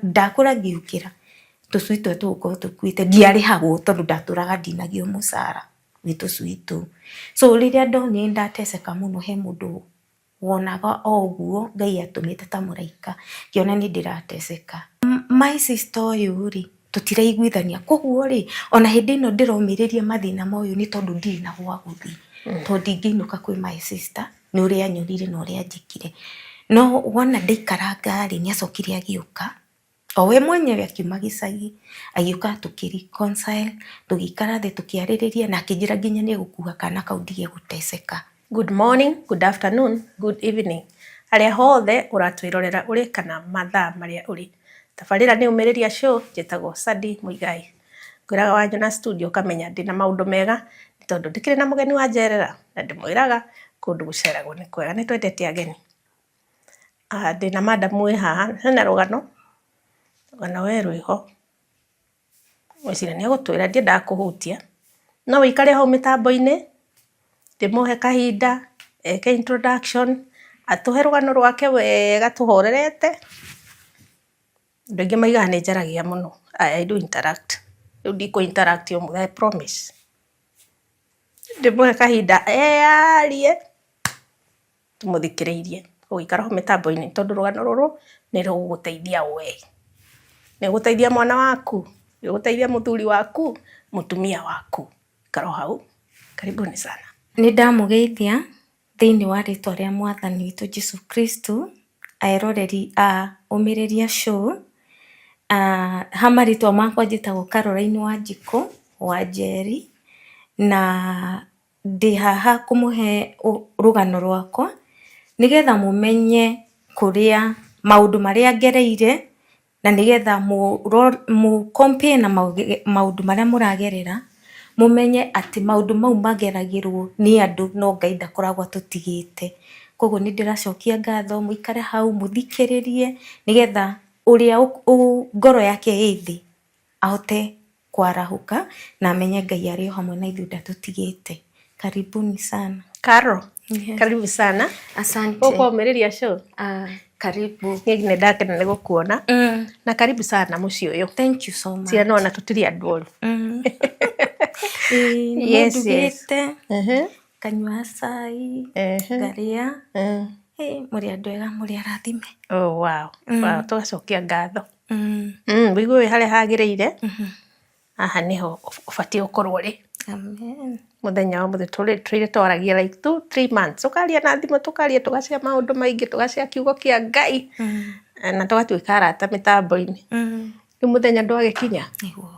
Ndakũra ngĩũkĩra tũcui tũrĩa tũgũkorwo tũkuĩte, ndiarĩhagwo tondũ ndatũraga ndinagio mũcara nĩ tũcui tũu. So rĩrĩa ndonire nĩndateceka mũno, he mũndũ wonaga o ũguo Ngai atũmĩte ta mũraika, ngĩona nĩ ndĩrateceka. My sister ũyũ rĩ, tũtiraiguithania, koguo rĩ, ona hĩndĩ ĩno ndĩromĩrĩria mathĩna ma ũyũ nĩ tondũ ndirĩ na gwa gũthiĩ, tondũ ndingĩinũka kwĩ my sister nĩ ũrĩa anyonire na ũrĩa anjĩkire. No wona ndaikaranga rĩ, nĩ acokire agĩũka, o we mwenyewe akiuma gĩcagi, agĩũka tũkĩ reconcile, tũgĩikara thĩ tũkĩarĩrĩria na akĩnjĩra nginya nĩ egũkua kana kau ndige gũteceka. Good morning, good afternoon, good evening. Harĩa hothe ũratwĩrorera ũrĩ kana mathaa marĩa ũrĩ. Tabarĩra nĩ Ũmĩrĩria Show, njĩtagwo Sadi Mũigai. Ngwĩraga wanyona studio ũkamenya ndĩna maũndũ mega nĩ tondũ ndĩkĩrĩ na mũgeni wa njerera na ndĩmwĩraga kũndũ gũceragwo nĩ kwega, nĩ twendete ageni. Ah, ndĩna madam wĩ haha, hena rũgano, rũgano we rwĩho. Ngwĩciria nĩ egũtwĩra, ndiendaga kũhutia. No wĩikare hau mĩtambo-inĩ, ndĩmũhe kahinda, eke introduction, atũhe rũgano rwake wega tũhorerete. Andũ aingĩ maigaga nĩ njaragia mũno. I do interact. Rĩu ndikũ interact ũmũthĩ, I promise. Ndĩmũhe kahinda eyarie, tũmũthikĩrĩirie. Ũgĩikara hau mĩtambo-inĩ tondũ rũgano rũrũ nĩ rũgũgũteithia we. Nĩ rũgũteithia mwana waku, nĩ rũgũteithia mũthuri waku, mũtumia waku. Ikara o hau. Karibuni sana. Nĩ ndamũgeithia thĩinĩ wa rĩtwa rĩa mwathani witũ Jesu Kristo, eroreri a Ũmĩrĩria Show. Ha marĩtwa makwa njĩtagwo Caroline Wanjikũ wa Njeri, na ndĩ haha kũmũhe rũgano rwakwa nĩgetha mũmenye kũrĩa maũndũ marĩa ngereire na nĩgetha mũ compare na maũndũ marĩa mũragerera, mũmenye atĩ maũndũ mau mageragĩrwo nĩ andũ no Ngai ndakoragwo atũtigĩte. Koguo nĩ ndĩracokia ngatho mũikare hau mũthikĩrĩrie nĩgetha ũrĩa ngoro yake ĩ thĩ ahote kwarahũka na amenye Ngai arĩ o hamwe na ithuĩ ndatũtigĩte. Karibuni sana. Caro, karibu sana. Asante. Gũkũ Ũmĩrĩria Show. Ah, karibu. Niĩ nĩ ndakena nĩ gũkuona. Na karibu sana mũciĩ ũyũ. Thank you so much. Ciana ona tũtirĩ andũ oru. Ĩĩ, nĩ mũndugĩte, nganyua cai, ngarĩa. Mũrĩ andũ ega, mũrĩ arathime. Oh, wow. Wow, tũgacokia ngatho. Wĩigue wĩ harĩa hagĩrĩire. Haha nĩho ũbatiĩ gũkorwo ũrĩ. Amen. Mũthenya wa ũmũthĩ tũrĩ twaragia like 2-3 months, tũkaria na thimũ, tũkaria, tũgacea maũndũ maingĩ, tũgacea kiugo kĩa Ngai na tũgatuĩka arata mĩtambo-inĩ. Rĩu mũthenya ndwagĩkinya. Nĩguo.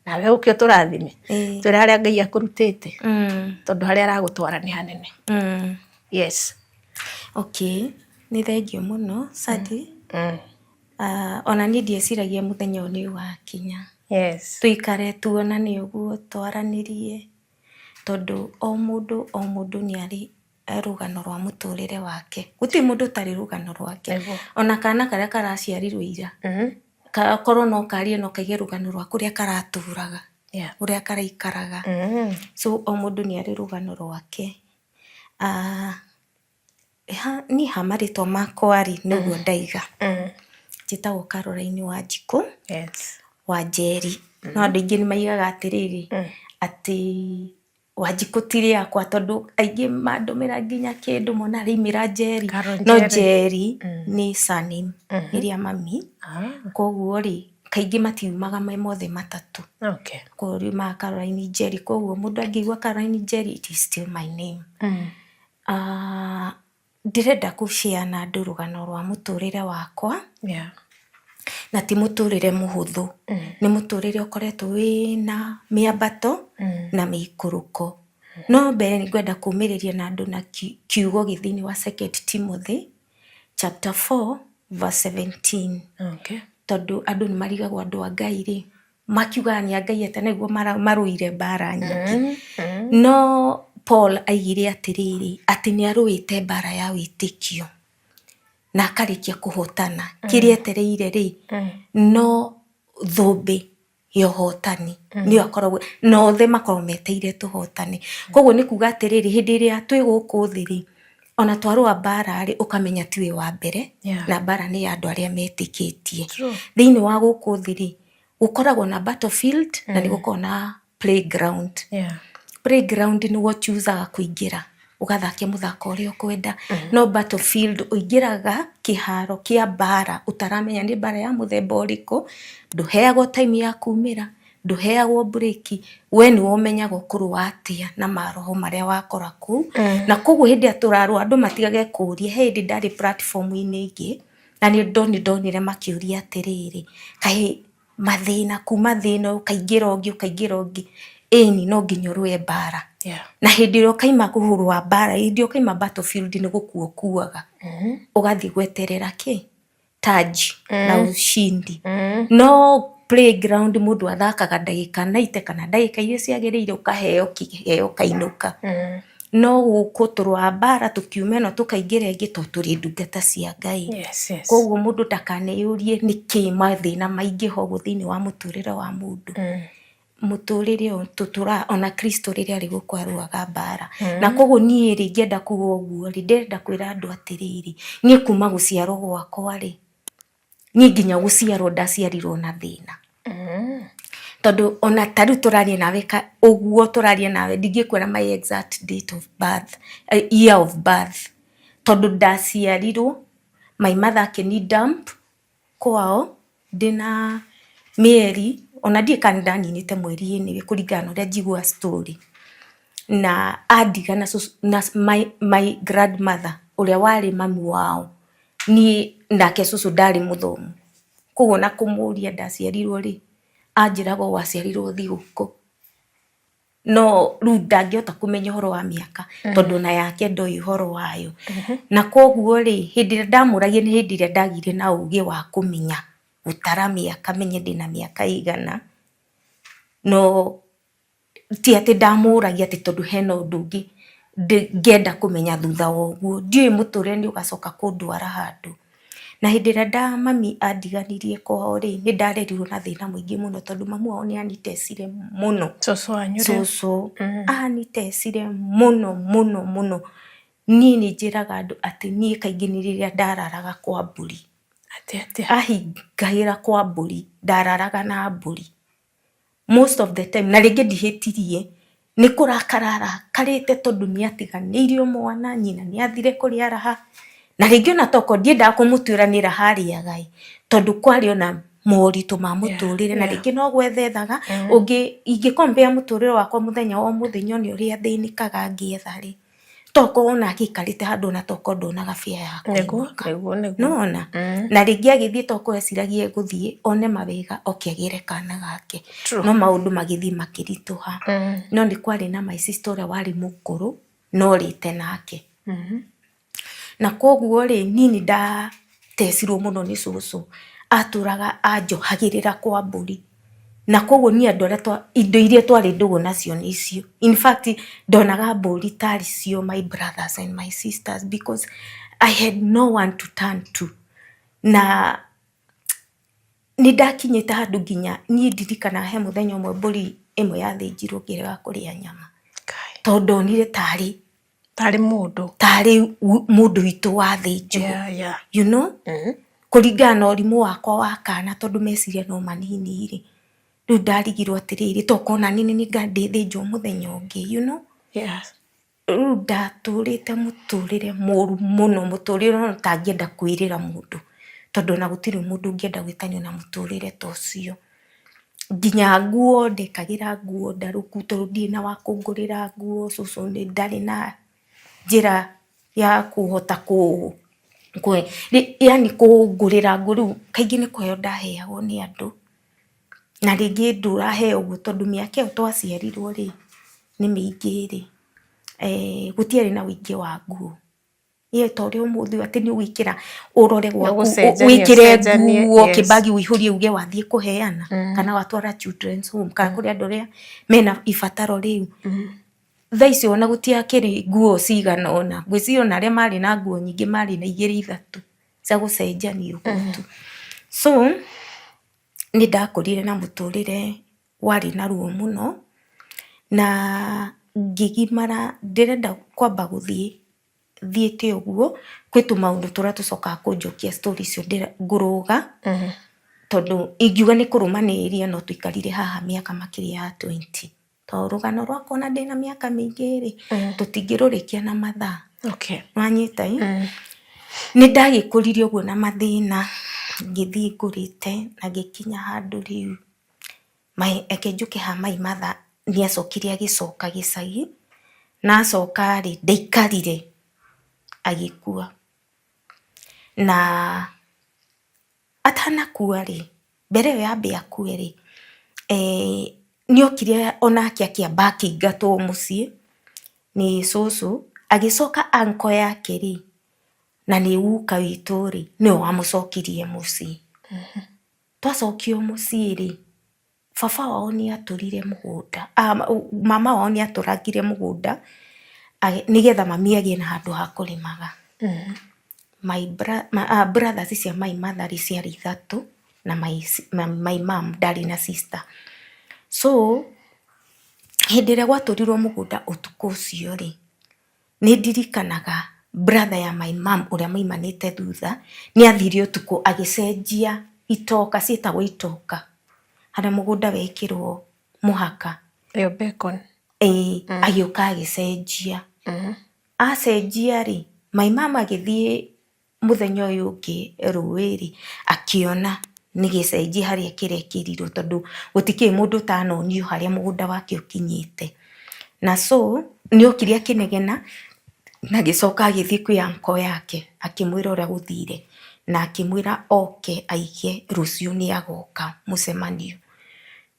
Nawe ũke ũtũrathime. Twĩre harĩa Ngai akũrutĩte. Tondũ harĩa aragũtwara nĩ hanene. Yes. Okay, nĩ thengiũ mũno Sadi. Ona niĩ ndieciragia mũthenya ũyũ nĩ ũgakinya. Tũikare tuonane ũguo, twaranĩrie, tondũ o mũndũ o mũndũ nĩ arĩ rũgano rwa mũtũrĩre wake. Gũtirĩ mũndũ ũtarĩ rũgano rwake. Ona kana karĩa karaciarirwo ira, korwo no karie no kaige rũgano rwa kũrĩa karatũraga, ũrĩa karaikaraga. So o mũndũ nĩ arĩ rũgano rwake. Niĩ ha marĩtwa makwa rĩ, nĩguo ndaiga. Njĩtagwo Caroline Wanjikũ wa Njeri. No andũ aingĩ nĩ maigaga atĩrĩrĩ, atĩ Wanjikũ ti rĩakwa tondũ aingĩ mandũmĩra nginya kĩndũ mona rĩaumĩra Njeri. No Njeri nĩ surname, nĩ rĩa mami. Koguo rĩ, kaingĩ matiumaga me mothe matatũ. Koguo riumaga Caroline Njeri. Koguo mũndũ angĩigua Caroline Njeri, it is still my name. Ndĩrenda kũ share na andũ rũgano rwa mũtũrĩre wakwa. Na ti mũtũrĩre mũhũthũ. Nĩ mũtũrĩre ũkoretwo wĩna mĩambato na mĩikũrũko. No mbere nĩ ngwenda kũmĩrĩria na andũ na kiugo gĩ thĩinĩ wa Second Timothy chapter 4 verse 17. Tondũ andũ nĩ marigagwo andũ a Ngai rĩ, makiugaga nĩ a Ngai atĩa na nĩguo marũire mbara nyingĩ. No Paul aigire atĩrĩrĩ, atĩ nĩ arũĩte mbara ya wĩtĩkio na akarĩkia kũhotana. Kĩrĩa etereire rĩ, no thũmbĩ ya ũhotani nĩyo akoragwo na othe makoragwo metereire tũhotane. Koguo nĩ kuga atĩrĩrĩ, hĩndĩ ĩrĩa twĩ gũkũ thĩ rĩ, Ona twarũa mbara rĩ, ũkamenya tiwe wa mbere, Yeah. na mbara nĩ ya andũ arĩa metĩkĩtie. True. Thĩinĩ wa gũkũ thĩ rĩ, gũkoragwo na battlefield na nĩ gũkoragwo na playground. Playground nĩguo ũchusaga kũingĩra ũgathake mũthako ũrĩa ũkwenda, no battlefield ũingĩraga kĩharo kĩa mbara ũtaramenya nĩ mbara ya mũthemba ũrĩkũ, ndũheagwo time ya kumĩra, ndũheagwo break, we nĩwe ũmenyaga ũkũrũa atĩa na maroho marĩa wakora kũu. Na koguo hĩndĩ ĩrĩa tũrarũa andũ matigage kũũria, he hĩndĩ ndarĩ platform-inĩ ĩngĩ na nĩ ndonire makĩũria atĩrĩrĩ, kaĩ mathĩna kuma thĩna ũkaingĩra ũngĩ ũkaingĩra ũngĩ, ĩni no nginya ũrũe mbara. Na hĩndĩ ĩrĩa ũkaima kũrũa mbara, hĩndĩ ĩrĩa ũkaima battlefield nĩ gũkua ũkuaga, ũgathiĩ gweterera kĩ? Taji na ushindi. No playground mũndũ athakaga ndagĩka 90 kana ndagĩka iria ciagĩrĩire, ũkaheo kĩheo ũkainũka. No gũkũ tũrũaga mbara tũkiuma ĩno tũkaingĩra ĩngĩ tondũ tũrĩ ndungata cia Ngai. Koguo mũndũ ndakaneyũrie nĩkĩ mathĩna maingĩha ũguo thĩinĩ wa mũtũrĩre wa mũndũ. Mũtũrĩre ũyũ tũtũraga, ona Kristo rĩrĩa arĩ gũkũ arũaga mbara. Na koguo niĩ rĩ, ingĩenda kuga ũguo rĩ, ndĩrenda kwĩra andũ atĩrĩrĩ, niĩ kuma gũciarwo gwakwa rĩ, niĩ nginya gũciarwo ndaciarirwo na thĩna. Tondũ ona ta rĩu tũraria nawe ũguo tũraria nawe, ndingĩkwĩra my exact date of birth, year of birth. Tondũ ndaciarirwo, my mother akĩni dump kwao ndĩna mĩeri, ona ndiũĩ kana nĩndaninĩte mweri anyway kũringana na ũrĩa njiguaga story. Na andiga na cũcũ, na my grandmother ũrĩa warĩ mami wao, niĩ nake cũcũ ndarĩ mũthomu. Koguo ona kũmũria ndaciarirwo rĩ, anjĩraga o waciarirwo thigũkũ. No rĩu ndangĩhota kũmenya ũhoro wa mĩaka tondũ ona yake ndoĩ ũhoro wayo. Na koguo rĩ, hĩndĩ ĩrĩa ndamũragia nĩ hĩndĩ ĩrĩa ndagĩire na ũgĩ wa kũmenya gũtara mĩaka menye ndĩna mĩaka ĩigana. No ti atĩ ndamũragia atĩ tondũ hena ũndũ ũngĩ ngĩenda kũmenya thutha wa ũguo. Ndiũĩ mũtũrĩre nĩ ũgacoka kũndwara handũ. Na hĩndĩ ĩrĩa mami andiganirie kwao rĩ, nĩ ndarerirwo na thĩna mũingĩ mũno tondũ mamu wao nĩ anitecire mũno. Cũcũ wanyu rĩ? Cũcũ anitecire mũno mũno mũno. Niĩ nĩ njĩraga andũ atĩ niĩ kaingĩ nĩ rĩrĩa ndararaga kwa mbũri. Atĩa atĩa? Ahingagĩra kwa mbũri, ndararaga na mbũri. Most of the time, na rĩngĩ ndihĩtirie, nĩ kũrakara arakarĩte tondũ nĩ atiganĩirio mwana, nyina nĩ athire kũrĩa raha. Na rĩngĩ ona tokorwo ndiendaga kũmũtuĩra nĩ raha arĩaga ĩ, tondũ kwarĩ ona moritũ ma mũtũrĩre, na rĩngĩ no gwetha ethaga. Ũngĩ ingĩ compare mũtũrĩre wakwa mũthenya wa ũmũthĩ nyone ũrĩa thĩnĩkaga ngĩetha rĩ, tokorwo ona angĩikarĩte handũ ona tokorwo ndonaga fare ya kũinũka. Nĩwona? Na rĩngĩ agĩthiĩ tokorwo eciragia egũthiĩ one mawega oke agĩre kana gake. No maũndũ magĩthiĩ makĩritũha. No nĩ kwarĩ na my sister ũrĩa warĩ mũkũrũ norĩte nake. Na koguo rĩ, niĩ nĩ ndatecirwo mũno nĩ cũcũ. Atũraga anjohagĩrĩra kwa mbũri. Na koguo niĩ andũ arĩa indo iria twarĩ ndũgũ nacio nĩ icio. In fact ndonaga mbũri tarĩ cio my brothers and my sisters because I had no one to turn to. Na nĩ ndakinyĩte handũ nginya niĩ ndirikanaga he mũthenya ũmwe mbũri ĩmwe yathĩnjirwo ngĩrega kũrĩa nyama. Tondũ ndonire tarĩ Tarĩ mũndũ. Tarĩ mũndũ witũ wathĩnjwo. You know? Kũringana na ũrimũ wakwa wa kana tondũ meciria no manini rĩ, rĩu ndarigirwo atĩrĩrĩ, tokorwo ona niĩ nĩ ndĩthĩnjwo mũthenya ũngĩ, you know? Rĩu ndatũrĩte mũtũrĩre mũru mũno, mũtũrĩre ona ũtangĩenda kwĩrĩra mũndũ, tondũ ona gũtirĩ mũndũ ũngĩenda gwĩtanio na mũtũrĩre ta ũcio. Nginya nguo ndekagĩra nguo ndarũku tondũ ndirĩ na wa kũngũrĩra nguo, cũcũ ndarĩ na njĩra ya kũhota yaani kũngũrĩra nguo, rĩu kaingĩ nĩ kũheo ndaheagwo nĩ andũ, na rĩngĩ ndũraheo ũguo tondũ mĩaka ĩyo twaciarirwo rĩ, nĩ mĩingĩ rĩ, gũtiarĩ na ũingĩ wa nguo. Ĩ ta ũrĩa ũmũthĩ atĩ nĩ ũgwĩkĩra ũrore gwaku wĩkĩre nguo kĩbagi ũihũrie uge wathiĩ kũheana kana watwara children's home kana kũrĩ andũ arĩa mena ibataro rĩu. Thaa ici ona gũtiakĩrĩ nguo cigana ũna, ngwĩciria ona arĩa marĩ na nguo nyingĩ marĩ na igĩrĩ ithatũ cia gũcenjania ũguo tu. So nĩ ndakũrire na mũtũrĩre warĩ na ruo mũno na ngĩgimara, ndĩrenda kwamba gũthiĩ Thiĩte ũguo, kwĩ tũmaũndũ tũrĩa tũcokaga kũnjokia story icio ngũrũga, tondũ ingiuga nĩ kũrũmanĩrĩria no tũikarire haha mĩaka makĩria ya 20. Tondũ rũgano rwakwa ona ndĩna mĩaka mĩingĩ rĩ, tũtingĩrũrĩkia na mathaa. Nĩwanyita ĩ? Nĩ ndagĩkũrire ũguo na mathĩna, ngĩthiĩ ngũrĩte na ngĩkinya handũ rĩu, reke njũke ha my mother, nĩ acokire agĩcoka gĩcagi, na acoka rĩ, ndaikarire agĩkua. Na atanakua rĩ, mbere ĩyo yambe akue rĩ, nĩ okire onake akĩamba akĩingatwo mũciĩ nĩ cũcũ, agĩcoka uncle yake rĩ, na nĩ guka witũ rĩ, nĩwe wamũcokirie mũciĩ. Twacokio mũciĩ rĩ, baba wao nĩ atũrire mũgũnda, mama wao nĩ atũrangire mũgũnda nĩgetha mami agĩe na handũ ha kũrĩmaga. My brothers cia my mother rĩ ciarĩ ithatũ na my mom ndarĩ na sister. So hĩndĩ ĩrĩa gwatũrirwo mũgũnda ũtukũ ũcio rĩ, nĩ ndirikanaga brother ya my mom ũrĩa maimanĩte thutha, nĩ athire ũtukũ agĩcenjia itoka, ciĩtagwo itoka, harĩa mũgũnda wekĩrwo mũhaka. Ĩyo bacon. Ĩĩ, agĩũka agĩcenjia. Acenjia rĩ, my mom agĩthiĩ mũthenya ũyũ ũngĩ rũĩ rĩ, akĩona nĩ gĩcenjie harĩa kĩrekĩrirwo tondũ gũtikĩrĩ mũndũ ũtanonio harĩa mũgũnda wake ũkinyĩte. Na so nĩ okire akĩnegena na agĩcoka agĩthiĩ kwĩ uncle yake akĩmwĩra ũrĩa gũthire na akĩmwĩra oke aige rũciũ nĩ agoka mũcemanio.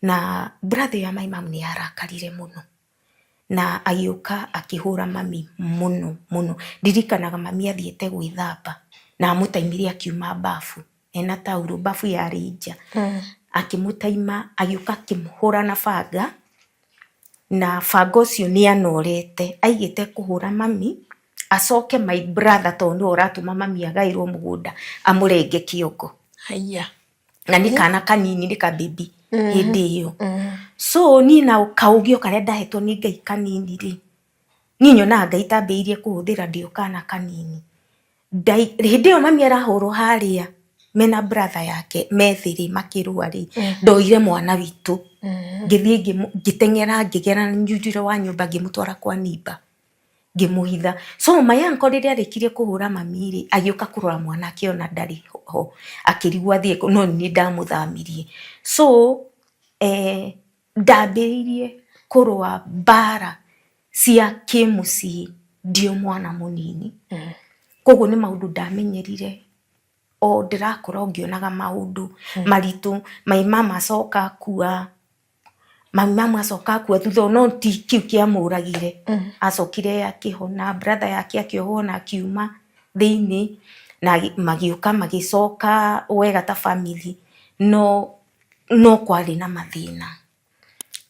Na brother ĩyo ya my mom nĩ yarakarire mũno na agĩũka akĩhũra mami mũno mũno. Ndirikanaga mami athiĩte gwĩthamba na amũtaimire akiuma bafu ena taurũ, bafu yarĩ nja. Akĩmũtaima agĩũka akĩmũhũra na banga, na banga ũcio nĩ anorete, aigĩte kũhũra mami acoke my brother tondũ nĩwe ũratũma mami agaĩrwo mũgũnda amũrenge kĩongo. Haiya. Na nĩ kana kanini, nĩ ka baby hĩndĩ ĩyo. So niĩ na kaũgĩ o karĩa ndahetwo nĩ Ngai kanini rĩ, niĩ nyonaga Ngai tambĩrĩirie kũhũthĩra ndĩ o kana kanini. Hĩndĩ ĩyo mami arahũrwo harĩa mena brother yake me thĩ rĩ, makĩrũa rĩ, ndoire mwana witũ ngĩthiĩ ngĩteng'era ngĩgera nyunjiro wa nyũmba ngĩmũtwara kwa neighbour ngĩmũhitha. So my uncle rĩrĩa arĩkirie kũhũra mami rĩ, agĩũka kũrora mwana akĩona ndarĩ ho, akĩrigwo athiĩ kũ, no nĩ ndamũthamirie. So ndambĩrĩirie kũrũa mbara cia kĩmũciĩ ndĩ o mwana mũnini. Koguo nĩ maũndũ ndamenyerire o ndĩrakũra o ngĩonaga maũndũ maritũ. My mama acoka akua, my mama acoka akua thutha no ti kĩu kĩamũragire. Acokire akĩhona, brother yake akĩohwo na akiuma thĩiniĩ na magĩũka magĩcoka wega ta family no no kwarĩ na mathĩna.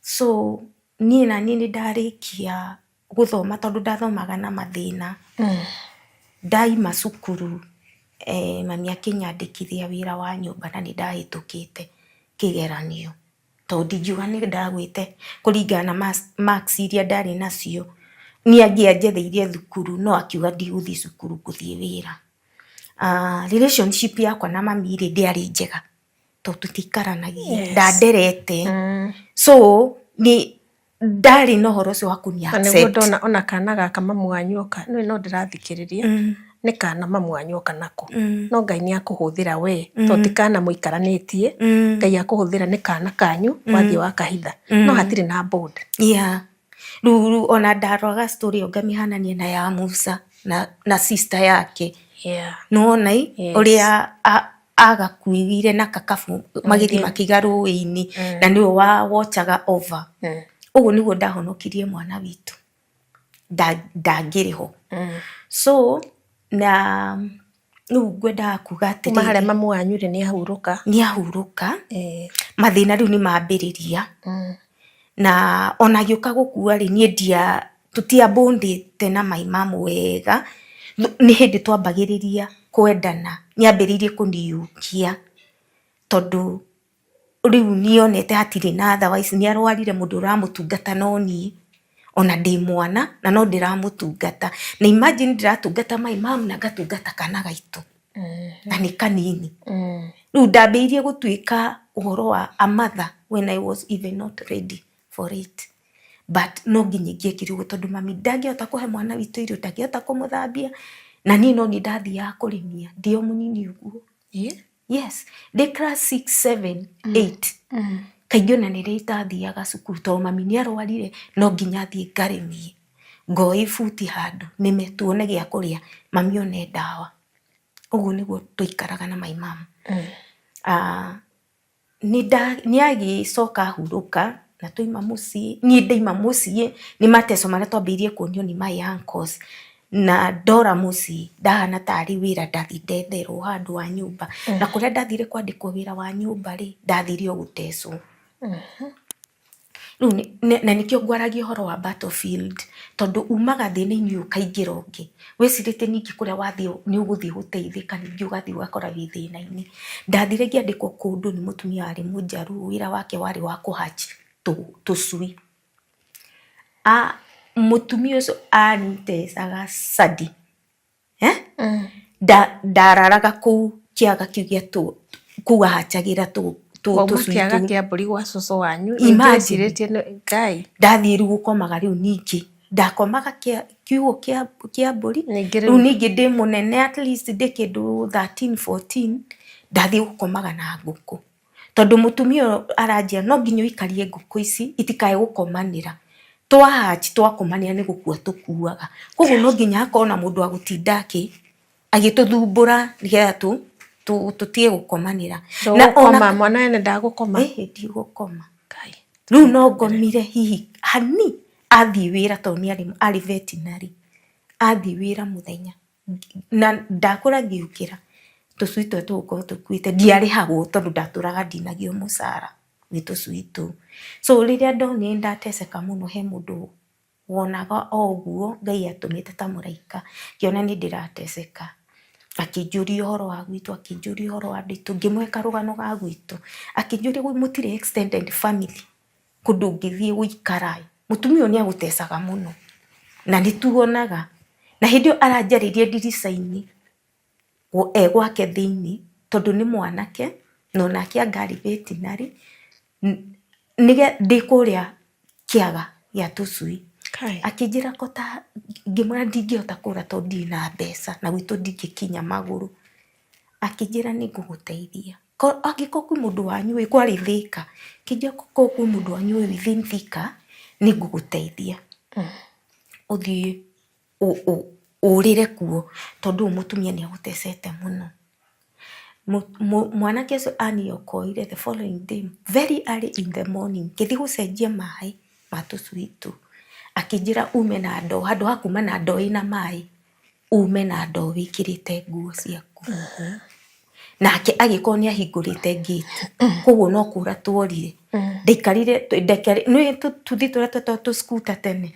So niĩ naniĩ nĩ ndarĩkia gũthoma tondũ ndathomaga na mathĩna. Ndaima cukuru mami akĩnyandĩkithia wĩra wa nyũmba na nĩ ndahĩtũkĩte kĩgeranio. Tondũ ndingiuga nĩ ndagwĩte kũringana na marks iria ndarĩ nacio. Nĩ angĩanjetheirie thukuru no akiuga ndigũthiĩ cukuru ngũthiĩ wĩra. Relationship yakwa na mami rĩ ndĩarĩ njega tondũ tũtiikaranagia, ndanderete. So nĩ ndarĩ na ũhoro ũcio wa kũni Na nĩguo accept. ndona ona kana gaka mamu wanyu oka, nĩũĩ no ndĩrathikĩrĩria, nĩ kana mamu wanyu oka nako. No Ngai nĩ akũhũthĩra we, tondũ ti kana mũikaranĩtie, Ngai akũhũthĩra nĩ kana kanyu, wathiĩ wakahitha. No hatirĩ na bond. Yeah. Rĩu ona ndaroraga story ĩyo ngamĩhanania na ya Musa na sister yake. Nĩwona ĩ, ũrĩa agakuĩrĩire na kakabu magĩthiĩ makĩiga rũĩ-inĩ na nĩwe wa watchaga over. Ũguo nĩguo ndahonokirie mwana witũ, ndangĩrĩ ho. So na rĩu ngwendaga kuga atĩrĩrĩ. Kuma harĩa mamu wanyu rĩ nĩ ahurũka. Nĩ ahurũka, mathĩna rĩu nĩ mambĩrĩria. Na ona agĩũka gũkua rĩ, niĩ ndia tũtiambũndĩte na my mom wega, nĩ hĩndĩ twambagĩrĩria kwendana, nĩ ambĩrĩirie kũniũkia tondũ rĩu nĩ onete hatirĩ na otherwise nĩ arwarire mũndũ ũramũtungata no niĩ. Ona ndĩ mwana na no ndĩramũtungata. Na imagine ndĩratungata my mom na ngatungata kana gaitũ. Na nĩ kanini. Rĩu ndambĩrĩirie gũtuĩka ũhoro wa a mother when I was even not ready for it. But no nginya ingĩekire ũguo tondũ mami ndangĩhota kũhe mwana witũ irio, ndangĩhota kũmũthambia. Na niĩ no niĩ ndathiaga kũrĩmia ndĩ o mũnini ũguo. Yes, ndĩ class 6, 7, 8. Kaingĩ ona nĩ rĩrĩa itathiaga cukuru tondũ mami nĩ arwarire no nginya thiĩ ngarĩmie. Ngoe ibuti handũ nĩme tuone gĩa kũrĩa mami one ndawa. Ũguo nĩguo twaikaraga na my mom. Nĩ agĩcoka ahurũka na twaima mũciĩ, niĩ ndaima mũciĩ nĩ mateso marĩa twambĩrĩirie kuonio nĩ my uncles. Na ndora mũciĩ ndahana tarĩ wĩra ndathiĩ ndetherwo handũ wa nyũmba. Na kũrĩa ndathire kwandĩkwo wĩra wa nyũmba rĩ, ndathire o gũtecwo. Rĩu na nĩkĩo ngwaragia ũhoro wa battlefield, tondũ umaga thĩna-inĩ ũyũ ũkaingĩra ũngĩ, wĩcirĩtie ningĩ kũrĩa wathiĩ nĩ ũgũthiĩ gũteithĩka ningĩ ũgathiĩ ũgakora wĩ thĩna-inĩ. Ndathire ngĩandĩkwo kũndũ nĩ mũtumia warĩ mũnjaruo, wĩra wake warĩ wa kũ hatch tũcui. Mũtumia ũcio anitecaga cadi. Eh? Ndararaga kũu kĩaga kĩu gĩa kũu ahacagĩra Wauma tũcui kĩaga tũu. Kĩa mbũri gwa cũcũ wanyu. Imagine. Ningĩ wĩcirĩtie Ngai. Ndathiĩ rĩu gũkomaga rĩu ningĩ ndakomaga kiugũ kĩa mbũri. Ningĩ rĩu rĩu ningĩ ndĩ mũnene, at least ndĩ kĩndũ 13, 14, ndathiĩ gũkomaga na ngũkũ tondũ mũtumia ũyũ aranjĩra no nginya ũikarie ngũkũ ici itikae gũkomanĩra. Twahatch twakomanĩra nĩ gũkua tũkuaga, koguo no nginya hakorwo na mũndũ wa gũtinda agĩtũthumbũra nĩgetha tũtige gũkomanĩra. Na ona Ndũgũkoma mwana ene ndagũkoma. Ĩhĩ, ndigũkoma. Ngai. Rĩu no ngomire hihi hani athiĩ wĩra tondũ nĩ arĩ veterinary, athiĩ wĩra mũthenya na ndakũra ngĩũkĩra tũcui tũrĩa tũgũkorwo tũkuĩte. Ndiarĩhagwo tondũ ndatũraga ndinagio mũcara nĩ tũcui tũu. So rĩrĩa ndonire ndateceka mũno, he mũndũ wonaga o ũguo Ngai atũmĩte ta mũraika, ngĩona nĩ ndĩrateceka, akĩnjũria ũhoro wa gwitũ, akĩnjũria ũhoro wa andũ aitũ, ngĩmũhe karũgano ga gwitũ, akĩnjũria mũtirĩ extended family kũndũ ũngĩthiĩ gũikara? Mũtumia ũyũ nĩ agũtecaga mũno na nĩ tuonaga. Na hĩndĩ ĩyo aranjarĩria ndirica-inĩ e gwake thĩiniĩ tondũ nĩ mwanake na onake anga arĩ veterinary ndĩ kũrĩa kĩaga gĩa tũcui. Akĩnjĩra kota, ngĩmwĩra ndingĩhota kũra tondũ ndirĩ na mbeca na gwitũ ndingĩkinya magũrũ. Akĩnjĩra nĩ ngũgũteithia angĩkorwo kwĩ mũndũ wanyu kwarĩ Thĩka, akĩnjĩra korwo kwĩ mũndũ wanyu wĩ within Thika nĩ ngũgũteithia ũthiĩ ũrĩre kuo tondũ ũyũ mũtumia nĩ agũtecete mũno. Mwanake ũcio aniokoire the following day very early in the morning, ngĩthiĩ gũcenjia maĩ ma tũcui tũu, akĩnjĩra ume na ndoo, handũ ha kuma na ndoo ĩna maĩ, ume na ndoo wĩkĩrĩte nguo ciaku. Nake agĩkorwo nĩ ahingũrĩte ngĩti, koguo no kũra tuorire. Ndaikarire nĩ tũtuthi tũrĩa twetagwo tũ scooter tene,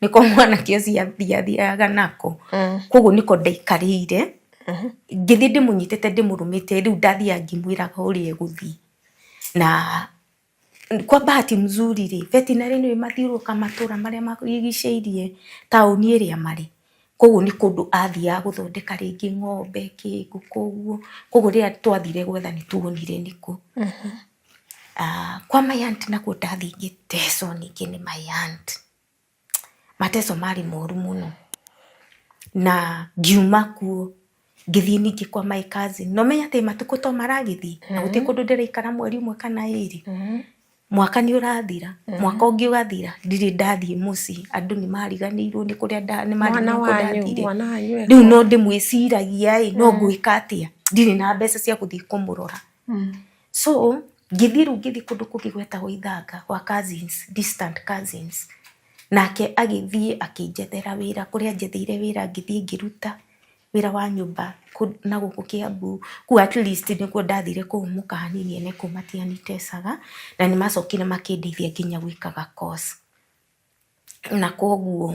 nĩko mwanake ũcio athiathiaga nako, koguo nĩko ndaikarĩire, ngĩthiĩ ndĩmũnyitĩte ndĩmũrũmĩte, rĩu ndathiaga ngĩmwĩraga ũrĩa egũthiĩ. Na kwa bahati mzuri rĩ, veterinary nĩ mathiũrũrũka matũra marĩa marigicĩirie taũni ĩrĩa marĩ, koguo nĩ kũndũ athiaga gũthondeka rĩngĩ ng'ombe kĩ ngũkũ ũguo, koguo rĩrĩa twathire gwetha nĩ tuonire nĩkũ. Kwa my aunt nakuo ndathiĩ ngĩtecwo ningĩ nĩ my aunt. Mateco marĩ moru mũno na ngiuma kuo ngĩthiĩ ningĩ kwa my cousin. Na ũmenye atĩ matukũ to maragĩthiĩ na gũtirĩ kũndũ ndĩraikara mweri ũmwe kana ĩrĩ. Mwaka nĩ ũrathira, mwaka ũngĩ ũgathira, ndirĩ ndathiĩ mũciĩ, andũ nĩ mariganĩirwo nĩ kũrĩa nĩ mariganĩirwo kũrĩa ndathire. Rĩu no ndĩmwĩciragia ĩ, no ngwĩka atĩa? Ndirĩ na mbeca cia gũthiĩ kũmũrora. So ngĩthiĩ rĩu ngĩthiĩ kũndũ kũngĩ gwetagwo Ithanga gwa cousins, distant cousins. Nake agĩthiĩ akĩnjethera wĩra, kũrĩa anjetheire wĩra ngĩthiĩ ngĩruta wĩra wa nyũmba na gũkũ Kiambu. Kũu at least nĩkuo ndathire kũhũmũka hanini ene kũu matianitecaga na nĩ macokire makĩndeithia nginya gwĩka ga course. Na koguo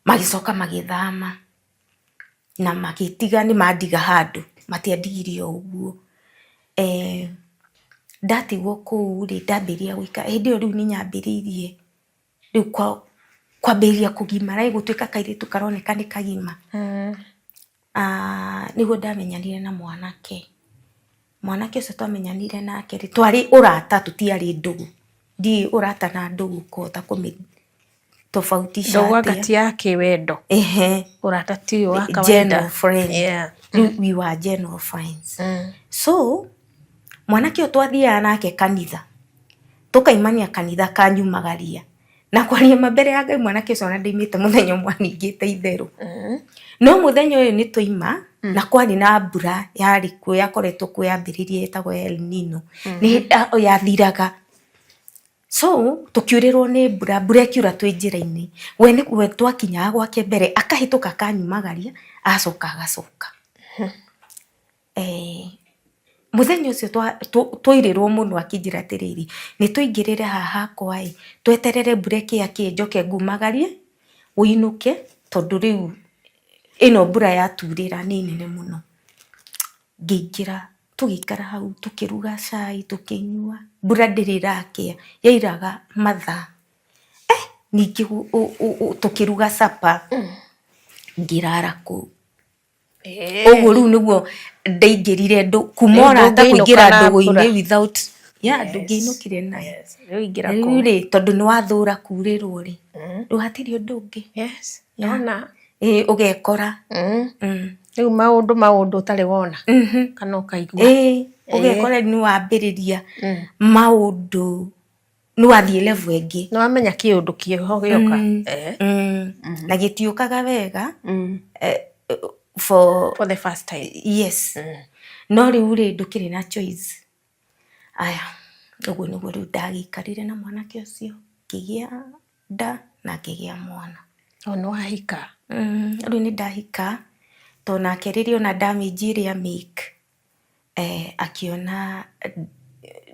magĩcoka magĩthama na magĩtiga nĩ mandiga handũ, matiandigire o ũguo. Ndatigwo kũu rĩ, ndambĩrĩria gũikara, hĩndĩ ĩyo rĩu nĩ nyambĩrĩirie rĩu Kwambĩrĩria kũgimara ĩ, gũtuĩka kairĩtu karoneka nĩ kagima. Nĩguo ndamenyanire na mwanake. Mwanake ũcio twamenyanire nake rĩ, twarĩ ũrata tũtiarĩ ndũgũ. Ndiũĩ ũrata na ndũgũ kũhota kũmĩ tofautisha Ndũgũ atĩa. Anga ti ya kĩwendo. Ehe. Ũrata ti ũyũ wa kawaida. General friend. Rĩu we were general friends. So mwanake ũyũ twathiaga nake kanitha, tũkaimania kanitha akanyumagaria. Na kwaria ma mbere ya Ngai mwanake ũcio ona ndaimĩte mũthenya ũmwe aningĩte itherũ. No mũthenya ũyũ nĩ twaima na kwarĩ na mbura yarĩ kuo yakoretwo kuo yambĩrĩirie ĩtagwo El Nino. Nĩ yathiraga. So tũkiurĩrwo nĩ mbura, mbura ĩkiura twĩ njĩra-inĩ. We nĩ we twakinyaga gwake mbere akahĩtũka akanyumagaria agacoka agacoka. Mũthenya ũcio twairĩrwo mũno akĩnjĩra atĩrĩrĩ, nĩ tũingĩrĩre haha hakwa ĩ, tweterere mbura ĩkĩakie njoke ngumagarie, ũinũke tondũ rĩu ĩno mbura yaturĩra nĩ nene mũno. Ngĩingĩra tũgĩikara hau tũkĩruga cai tũkĩnyua, mbura ndĩrĩ ĩrakĩa, yairaga mathaa. Ningĩ tũkĩruga supper, ngĩrara kũu. Ũguo rĩu nĩguo ndaingĩrire kuma Rĩu ũrata ndũngĩinũka kũingĩra na ndũgũ-inĩ mbura. without, yeah, ndũngĩinũkire nayo. Rĩu ingĩra Rĩu kũu. rĩ, tondũ nĩ wathũra kurĩrwo rĩ, rĩu hatirĩ ũndũ ũngĩ. Nona. Ĩĩ, ũgekora. Rĩu maũndũ maũndũ ũtarĩ wona kana ũkaigua. Ĩĩ, ũgekora nĩ wambĩrĩria maũndũ, nĩ wathiĩ level ĩngĩ. Nĩ wamenya kĩũndũ kĩho gĩoka. Na gĩtiũkaga wega for For the first time. Yes. No rĩu rĩ, ndũkĩrĩ na choice. Aya, ũguo nĩguo rĩu ndagĩikarire na mwanake ũcio, ngĩgĩa nda na ngĩgĩa mwana. O nĩ wahika? Rĩu nĩ ndahika, tondũ nake rĩrĩa ona damage ĩrĩa make, akĩona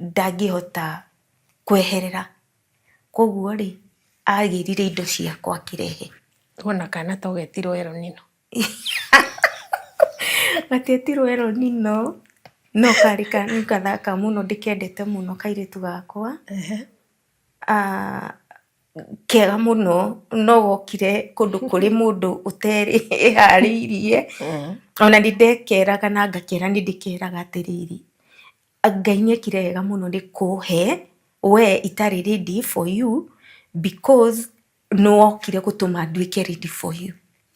ndangĩhota kweherera. Koguo rĩ, agĩrire indo ciakwa akĩrehe. Wona kana to getirwo El Nino. Gatietirwo El Nino, no karĩ nĩ gathaka mũno, ndĩkendete mũno kairĩtu gakwa. Kega mũno, no gokire kũndũ kũrĩ mũndũ ũteharĩirie. Ona nĩ ndekeraga na ngakera nĩ ndĩkeraga atĩrĩrĩ, Ngai nĩ ekire wega mũno nĩ kũhe we itarĩ ready for you because nĩ wokire gũtũma nduĩke ready for you.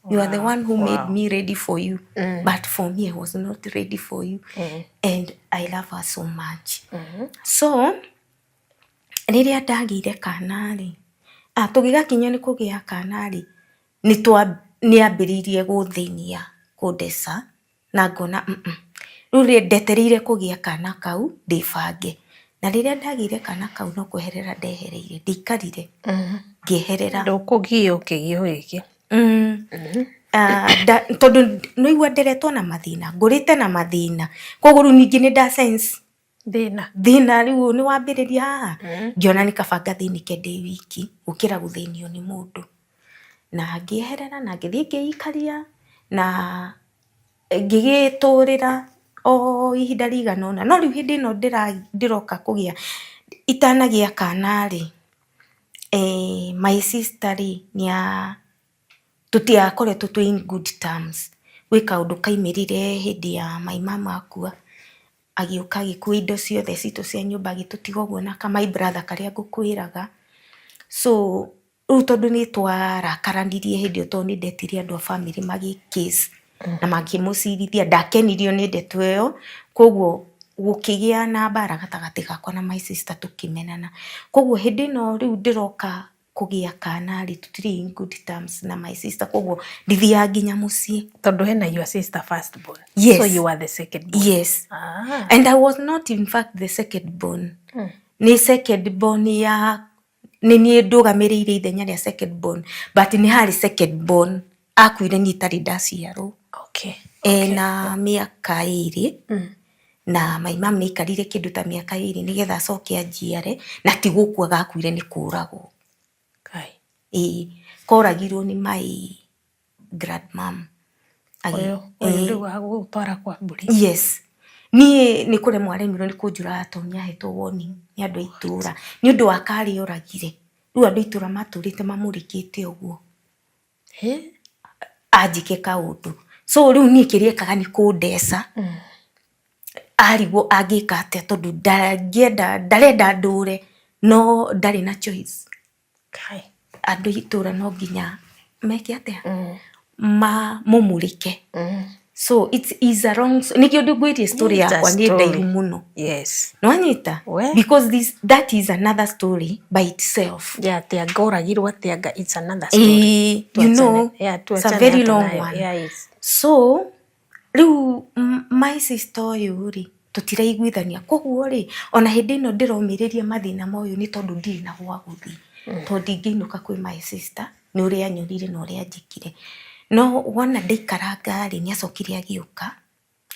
You are the one who made me ready for you. But for me, I was not ready for you. And I love her so much. So, rĩrĩa ndagĩire kana rĩ, tũgĩgakinya nĩ kũgĩa kana rĩ, nĩ ambĩrĩirie gũthĩnia, kũndeca, na ngona rĩu rĩ, ndetereire kũgĩa kana kau ndĩbange. Na rĩrĩa ndagĩire kana kau no kweherera ndehereire, ndiaikarire, ngĩeherera. Ndũkũgio kĩgio gĩkĩ. Tondũ nĩ waigua nderetwo na mathĩna, ngũrĩte na mathĩna, koguo rĩu ningĩ nĩ nda sense Thĩna. Thĩna rĩu nĩ wambĩrĩria haha, ngĩona nĩ kaba ngathĩnĩke ndĩ wiki gũkĩra gũthĩnio nĩ mũndũ. Na ngĩeherera na ngĩthiĩ ngĩikaria na ngĩgĩtũrĩra o ihinda rĩigana ũna. No rĩu hĩndĩ ĩno ndĩroka kũgĩa, itanagĩa kana rĩ, my sister rĩ, tũtiakoretwo twĩ in good terms. Gwĩ kaũndũ kaumĩrire hĩndĩ ya my mum akua, agĩũka agĩkua indo ciothe citũ cia nyũmba agĩtũtiga ũguo na ka my brother karĩa ngũkwĩraga. So rĩu tondũ nĩ twarakaranirie hĩndĩ ĩyo tondũ nĩ ndetire andũ a bamĩrĩ magĩ case na makĩmũcirithia, ndakenirio nĩ ndeto ĩyo, koguo gũkĩgĩa na mbara gatagatĩ gakwa na my sister tũkĩmenana. Koguo hĩndĩ ĩno rĩu ndĩroka kũgĩa kana rĩ, tũtirĩ in good terms na my sister, koguo ndithiaga nginya mũciĩ. Tondũ hena your sister first born. Yes. So you are the second born. Yes. And I was not in fact the second born. Nĩ second born ya nĩ niĩ ndũgamĩrĩire ithenya rĩa second born, but nĩ harĩ second born akuire niĩ itarĩ ndaciarwo. Ena mĩaka 2 na my mum nĩ aikarire kĩndũ ta mĩaka 2 nĩgetha acoke anjiare, na ti gũkua gakuire nĩ kũragwo. Kai. Ĩĩ, koragirwo nĩ my grandmom. Ũyũ ũyũ rĩu wa gũgũtwara kwa mbũri. Yes. Niĩ nĩ kũremwo aremirwo nĩ kũnjũraga tondũ nĩ ahetwo warning nĩ andũ a itũũra nĩ ũndũ wa karĩa oragire. Rĩu andũ a itũra matũrĩte mamũrĩkĩte ũguo. Anjĩke kaũndũ. So rĩu niĩ kĩrĩa ekaga nĩ kũndeca. Arigwo angĩka atĩa tondũ ndangĩenda ndarenda ndũre no ndarĩ na choice. Andũ a itũra no nginya meke atĩa? Mamũmũrĩke. So it is a long nĩkĩo ngwĩrire story yakwa nĩ ndaihu mũno. Nĩwanyita? Because this, that is another story by itself. Yeah, atĩ anga oragirwo atĩ anga it's another story. You know, it's a very long one. So Rĩu my sister ũyũ rĩ, tũtiraiguithania, koguo rĩ, ona hĩndĩ ĩno ndĩromĩrĩria mathĩna ma ũyũ nĩ tondũ ndirĩ na gwa gũthiĩ, tondũ ndingĩinũka kwĩ my sister nĩ ũrĩa anyonire na ũrĩa anjĩkire. No wona ndaikaranga rĩ, nĩ acokire agĩũka,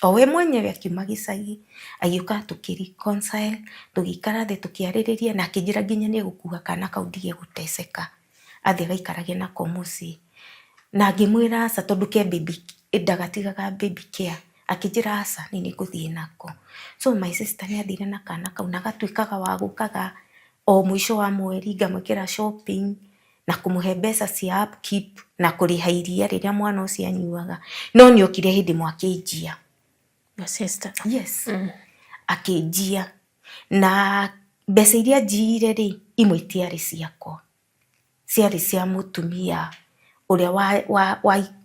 o we mwenyewe akiuma gĩcagi, agĩũka tũkĩ reconcile, tũgĩikara thĩ tũkĩarĩrĩria na akĩnjĩra nginya nĩ egũkua kana kau ndige gũteceka. athiĩ agaikarage nako mũciĩ. Na ngĩmwĩra aca tondũ ke baby ndagatigaga baby care, akĩnjĩra aca niĩ nĩ ngũthiĩ nako. So my sister nĩ athire na kana kau na agatuĩkaga wa gũkaga o mũico wa mweri ngamwĩkĩra shopping na kũmũhe mbeca cia upkeep na kũrĩha iria rĩrĩa mwana ũcio anyuaga. No nĩ okire hĩndĩ ĩmwe akĩnjia. Your sister? Yes. Akĩnjia na mbeca iria anjiire rĩ, imwe itiarĩ ciakwa. Ciarĩ cia mũtumia ũrĩa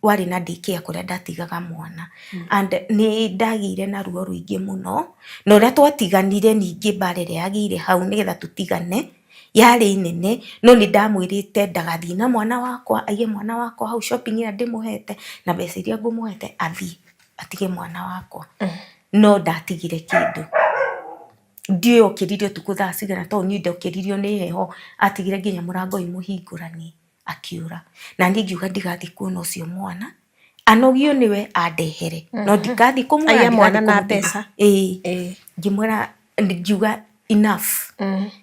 warĩ na daycare kũrĩa ndatigaga mwana. And nĩ ndagĩire na ruo rũingĩ mũno, na ũrĩa twatiganire ningĩ mbara ĩrĩa yagĩire hau nĩgetha tũtigane, yarĩ nene, no nĩ ndamwĩrĩte ndagathiĩ na mwana wakwa, aige mwana wakwa hau shopping ĩrĩa ndĩmũhete, na mbeca iria ngũmũhete athiĩ atige mwana wakwa. No ndatigire kĩndũ. Ndiũĩ okĩrire ũtukũ thaa cigana tondũ niĩ ndokĩririo nĩ heho, atigire nginya mũrango wĩ mũhingũranie akiũra. Na niĩ ngiuga ndigathiĩ kuona ũcio mwana, anogio nĩwe andehere, no ndigathiĩ kũmuona. Aiye mwana na mbeca. Ĩĩ. Ngĩmwĩra, ngiuga enough.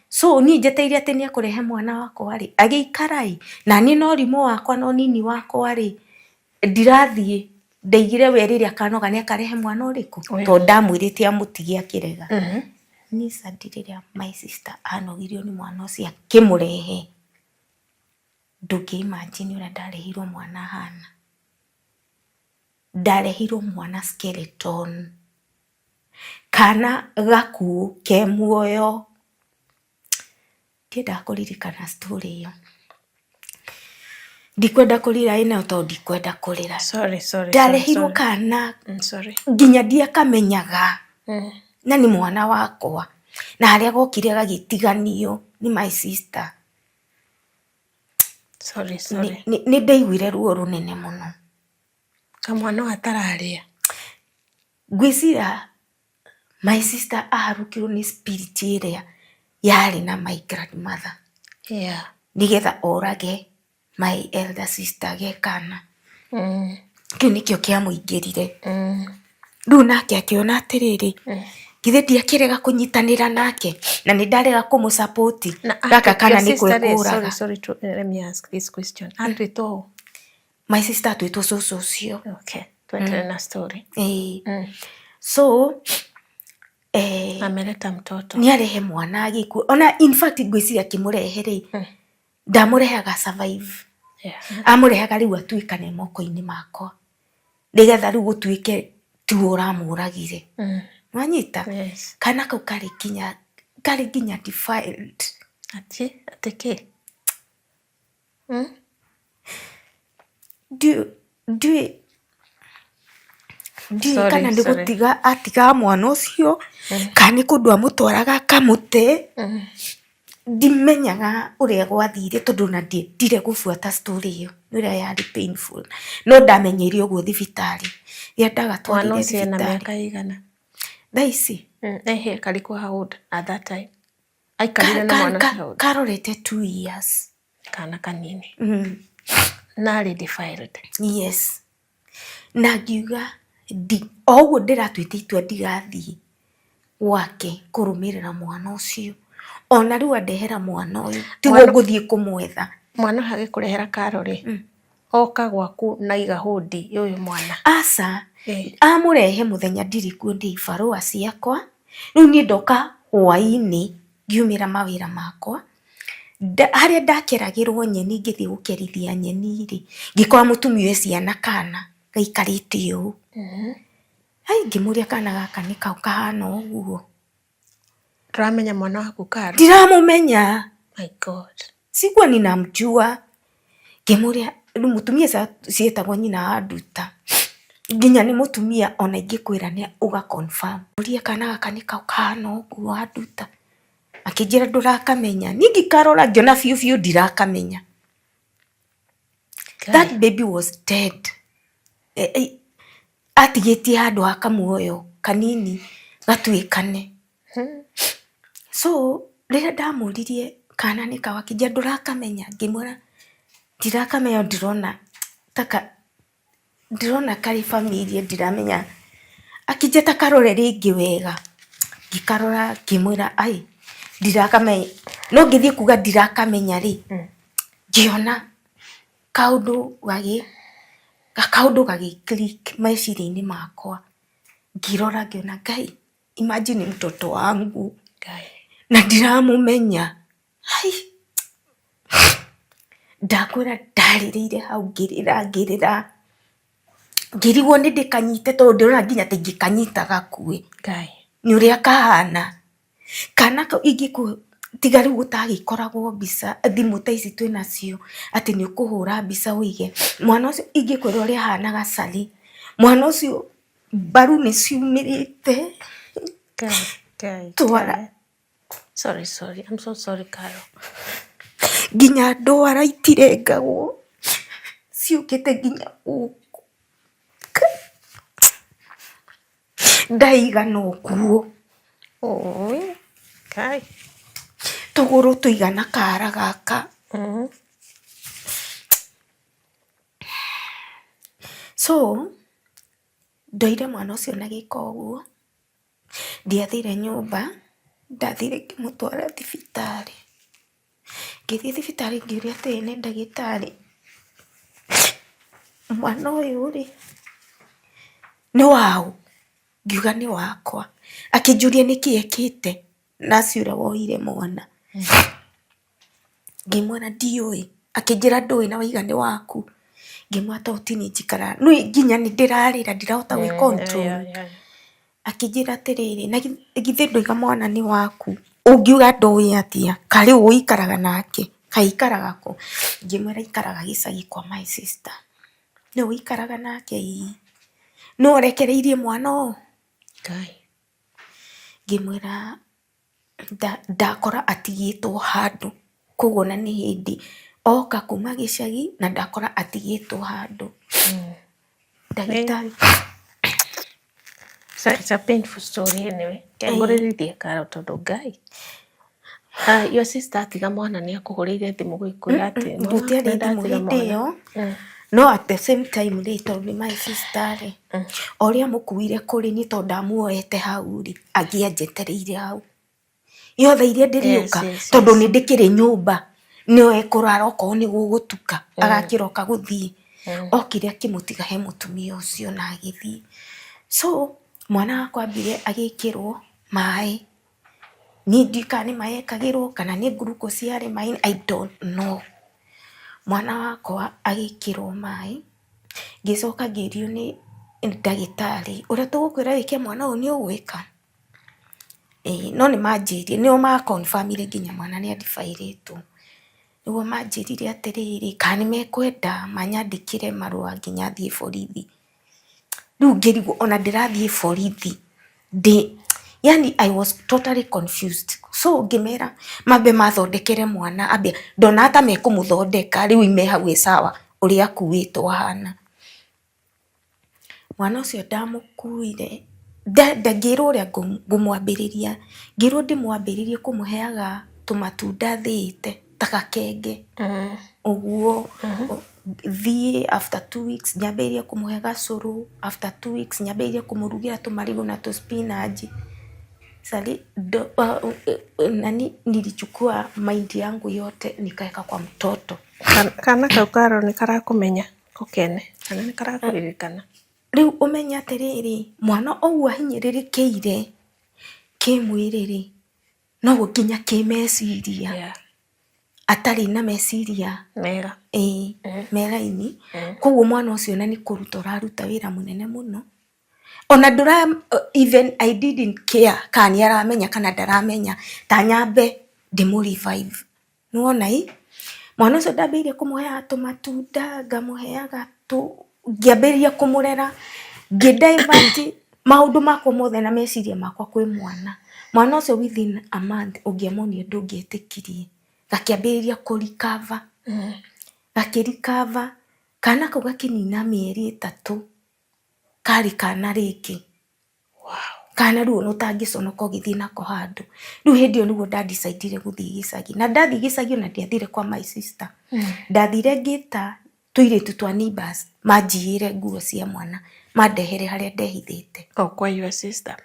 So niĩ njetereire atĩ nĩ ekũrehe mwana wakwa rĩ, agĩikara ĩ, na niĩ na ũrimũ wakwa na ũnini wakwa rĩ, Ndirathiĩ, ndaigire we rĩrĩa akanoga nĩ akarehe mwana ũrĩkũ? Tondũ ndamwĩrĩte amũtige akĩrega. Niĩ Sandi rĩrĩa my sister anogirio nĩ mwana ũcio akĩmũrehe, ndũngĩ imagine ũrĩa ndareheirwo mwana ahana. Ndareheirwo mwana skeleton, kana gakuũ ke muoyo. Ndiendaga kũririkana story ĩyo. Ndikwenda kũrira ĩ nayo tondũ ndikwenda kũrĩra. Sorry, sorry, Ndareheirwo sorry. kana Sorry. nginya ndiakamenyaga na nĩ mwana wakwa. Na harĩa gokire gagĩtiganio nĩ my sister. Sorry, sorry. Nĩ ndaiguire ruo rũnene mũno. Kamwana atararĩa. Ngwĩciria my sister aharũkirwo nĩ spirit ĩrĩa yarĩ na my grandmother. Nĩgetha orage my elder sister ge kana. Kĩu nĩkĩo kĩamũingĩrire. Rĩu nake akĩona atĩrĩrĩ, githĩ ndiakĩrega kũnyitanĩra nake na nĩ ndarega kũmũ support gaka kana nĩ Sorry, kwĩkũraga. sorry to, let me ask this question. Atuĩtwo ũ? My sister atuĩtwo cũcũ ũcio. Okay, tuendelee na story. Ĩĩ. So Ameleta mtoto. Nĩ arehe mwana agĩkua. Ona in fact ngwĩciria akĩmũrehe rĩ, ndamũrehaga survive. Amũrehaga rĩu atuĩkane moko-inĩ makwa. Nĩgetha rĩu gũtuĩke tiwe ũramũragire. Nĩwanyita? Yes. Kana kau karĩ nginya defiled. Atĩ, atĩ kĩ? Ndiũĩ ndiũĩ kana nĩ gũtiga atigaga mwana ũcio kana nĩ kũndũ amũtwaraga akamũte. Ndimenyaga ũrĩa gwathire tondũ ona ndiendire gũbuata story ĩyo nĩ ũrĩa yarĩ painful. No ndamenyeire ũguo thibitarĩ. Rĩrĩa Mwana ndagatwarire ũcio ena thibitarĩ. mĩaka ĩigana? Thaa ici? Ehe, karĩkũ how old at that time? Aikarire na mwana ũcio how old? Karorete 2 years. Kana kanini. Na arĩ defiled. Yes. Na ngiuga o ũguo ndĩratuĩte itua ndigathiĩ gwake kũrũmĩrĩra mwana ũcio. Ona rĩu andehera mwana ũyũ tiguo ngũthiĩ kũmwetha. Mwana ũyũ agĩkũrehera Karo rĩ, oka gwaku na iga hũndi ya ũyũ mwana? Aca, amũrehe mũthenya ndirĩ kuo ndĩ ibarũa ciakwa. Rĩu niĩ ndoka hwainĩ ngiumĩra mawĩra makwa, Harĩa ndakeragĩrwo nyeni ngĩthiĩ gũkerithia nyeni rĩ, ngĩkora mũtumia wĩ ciana kana gaikarĩte ũũ. Ai, ngĩmũria kana gaka nĩ kaũ kahana ũguo? Ndũramenya mwana waku Karo? Ndiramũmenya. My God. Sikuwa ninamjua. Ngĩmũria rĩu mũtumia ciĩtagwo nyina wa nduta. Nginya nĩ mũtumia ona ingĩkwĩra nĩ ũga confirm. Mũria kana gaka nĩ kaũ kahana ũguo wa nduta? Akĩnjĩra ndũrakamenya. Niĩ ngĩkarora ngĩona biũ biũ ndirakamenya. That baby was dead. Atigĩtie handũ ha kamuoyo kanini gatuĩkane. So rĩrĩa ndamũririe kana nĩ kaũ, akĩnjĩra ndũrakamenya, ngĩmwĩra ndirakamenya no ndĩrona taka ndĩrona karĩ familiar ndiramenya. Akĩnjĩra ta karore rĩngĩ wega, ngĩkarora ngĩmwĩra ai ndirakamenya, no ngĩthiĩ kuga ndirakamenya rĩ, ngĩona kaũndũ gagĩ kaũndũ gagĩ click meciria-inĩ makwa, ngĩrora ngĩona Ngai, imagine mtoto wangu na ndiramũmenya. Hai, ndakwĩra ndarĩrĩire hau ngĩrĩra ngĩrĩra, ngĩrigwo nĩ ndĩkanyite tondũ ndĩrona nginya ta ingĩkanyita gakue nĩ ũrĩa kahana. Kana kau ingĩkũ tiga rĩu gũtagĩkoragwo mbica thimũ ta ici twĩnacio atĩ nĩ ũkũhũra mbica ũige, mwana ũcio ingĩkwĩra ũrĩa ahanaga cari, mwana ũcio mbaru nĩ ciumĩrĩte twara. Sorry, sorry. I'm so sorry, Carol. Nginya ndwara itirengagwo ciũkĩte nginya gũkũ, ndaigana ũguo. Kai. Tũgũrũ tũigana kara gaka. So ndoire mwana ũcio na gĩko ũguo, ndiathire nyũmba, ndathire ngĩmũtwara thibitarĩ. Ngĩthiĩ thibitarĩ ngĩũria atĩrĩ nĩ ndagĩtarĩ, mwana ũyũ rĩ, nĩ waũ? Ngiuga nĩ wakwa. Akĩnjũria nĩkĩ ekĩte nurse ũrĩa woire mwana. Ngĩmwĩra ndiũĩ. Akĩnjĩra ndũĩ na waiga nĩ waku. Ngĩmwĩra tondũ ti niĩ njikaraga, nĩũĩ nginya nĩ ndĩrarĩra ndirahota gwĩ control. Akĩnjĩra atĩrĩrĩ, na githĩ ndũiga mwana nĩ waku, ũngiuga ndũĩ atĩa? Kaĩ rĩu ũikaraga nake? Kaĩ aikaraga kũ? Ngĩmwĩra aikaraga gĩcagi kwa my sister. Nĩwe ũikaraga nake? Ĩĩ. Nĩwe ũrekereirie mwana ũyũ? Ngĩmwĩra ndakora atigĩtwo handũ, koguo ona nĩ hĩndĩ oka kuma gĩcagi na ndakora atigĩtwo handũ. Ndagĩtarĩ. It's a painful story anyway. Ngũrĩrithie Carol tondũ Ngai. Your sister atiga mwana nĩ akũhũrĩire thimũ gũkwĩra atĩ Gũtiarĩ thimũ hĩndĩ ĩyo, no at the same time rĩ, tondũ nĩ my sister rĩ, o ũrĩa amũkuire kũrĩ niĩ tondũ ndamuoete hau rĩ, angĩanjetereire hau. Yothe iria ndĩrĩũka, tondũ nĩ ndĩkĩrĩ nyũmba, nĩo ekũrara okorwo nĩ gũgũtuka, agakĩroka gũthiĩ. Okire akĩmũtiga he mũtumia ũcio na agĩthiĩ. So mwana wakwa ambire agĩkĩrwo maĩ. Niĩ ndiũĩ kana nĩ maĩ ekagĩrwo kana nĩ glucose yarĩ maĩ-inĩ, I don't know. Mwana wakwa agĩkĩrwo maĩ, ngĩcoka ngĩũrio nĩ ndagĩtarĩ, ũrĩa tũgũkwĩra wĩke mwana ũyũ nĩ ũgwĩka? Ĩĩ no nĩ manjĩrire, nĩo ma confirm ire nginya mwana nĩ a defer ĩtwo. Nĩguo manjĩrire atĩrĩrĩ, kana nĩ mekwenda manyandĩkĩre marũa nginya thiĩ borithi. Rĩu ngĩrigwo ona ndĩrathiĩ borithi ndĩ, yani I was totally confused. So ngĩmera mambe mathondekere mwana ambe, ndonaga ta mekũmũthondeka rĩu oime hau e sawa ũrĩa akuĩtwo ahana. Mwana ũcio ndamũkuire, ngĩrwo ũrĩa ngũmwambĩrĩria, ngĩrwo ndĩmwambĩrĩrie kũmũheaga tũmatunda thĩĩte ta gakenge ũguo, thiĩ after 2 weeks nyambĩrĩrie kũmũhe gacũrũ, after 2 weeks nyambĩrĩrie kũmũrugĩra tũmarigũ na tũ spinach. Nani nilichukua mind yangu yote nikaweka kwa mtoto. Kana kau Carol nĩ karakũmenya ko kene kana nĩ karakũririkana? Rĩu ũmenye atĩrĩrĩ, mwana ũguo ahinyĩrĩrĩkĩire kĩmwĩrĩ rĩ, noguo nginya kĩmeciria. Atarĩ na meciria mega. Ĩĩ, me raini. Koguo mwana ũcio ona nĩ kũruta ũraruta wĩra mũnene mũno. Ona ndũra, even I didn't care kana nĩ aramenya kana ndaramenya, ta nyambe ndĩmũ revive. Nĩ wona ĩ? Mwana ũcio ndambĩrĩirie kũmũheaga tũmatunda, ngamũheaga tũ, ngĩambĩrĩria kũmũrera, ngĩ divert maũndũ makwa mothe na meciria makwa kwĩ mwana. Mwana ũcio within a month ũngĩamuonire ndũngĩetĩkirie. Gakĩambĩrĩria kũ recover, gakĩ recover, kana kau gakĩnina mĩeri 3 karĩ kana rĩngĩ. Kana rĩu ona ũtangĩconoka ũgĩthiĩ nako handũ. Rĩu hĩndĩ ĩyo nĩguo nda decide ire gũthiĩ gĩcagi. Na ndathiĩ gĩcagi ona ndiathire kwa my sister. Ndathire ngĩta tũirĩtu twa neighbours manjiyĩre nguo cia mwana mandehere harĩa ndehithĩte. O kwa your sister.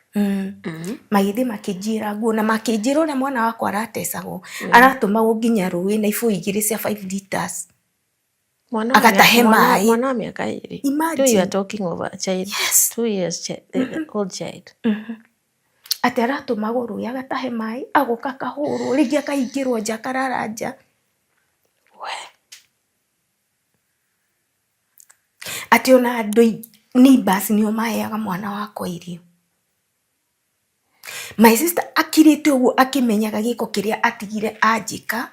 Magĩthiĩ makĩnjiyĩra nguo na makĩnjĩra ũrĩa mwana wakwa aratecagwo. Aratũmagwo nginya rũĩ na ibũyũ igĩrĩ cia 5 liters. Mwana Agatahe maĩ. Mwana wa mĩaka 2. Imagine. You are talking of a child. 2 years old child. Atĩ aratũmagwo rũĩ agatahe maĩ, agoka akahũrwo, rĩngĩ akahingĩrwo nja akarara nja. We. Atĩ ona andũ neighbours nĩo maheaga mwana wakwa irio. My sister akirĩte ũguo akĩmenyaga gĩko kĩrĩa atigire anjĩka,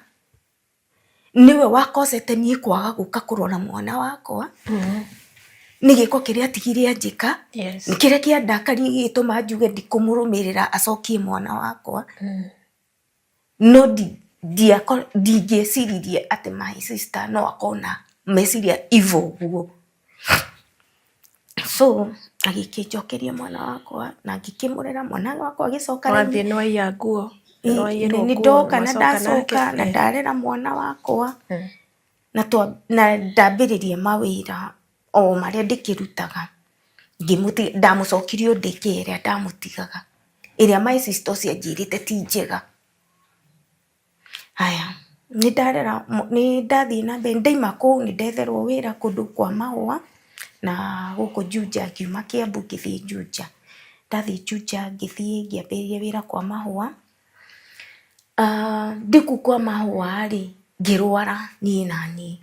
nĩwe wakocete niĩ kwaga gũka kũrora mwana wakwa, nĩ gĩko kĩrĩa atigire anjĩka, kĩrĩa kĩandakaria gĩgĩtũma njuge ndikũmũrũmĩrĩra acokie mwana wakwa. No ndingĩeciririe atĩ my sister no akorwo na meciria evil ũguo. So agĩkĩnjokeria mwana wakwa na ngĩkĩmũrera mwana wakwa agĩcoka raini. Wathiĩ nĩwaiya nguo, nĩwaiyĩrwo Nĩ nguo, ndoka na wacoka ndacoka nake. Na ndarera mwana wakwa na ndambĩrĩria mawĩra o marĩa ndĩkĩrutaga. Ndamũcokirie o daycare ĩrĩa ndamũtigaga, ĩrĩa my sister ũcio anjĩrĩte ti njega. Haya, nĩ ndarera, nĩ ndathiĩ na mbere, ndaima kũu nĩ ndetherwo wĩra kũndũ kwa mahũa na gũkũ Juja, ngiuma Kiambu ngĩthiĩ Juja. Ndathiĩ Juja ngĩthiĩ ngĩambĩrĩria wĩra kwa mahũa. Ndĩ kũu kwa mahũa rĩ, ngĩrwara niĩ naniĩ.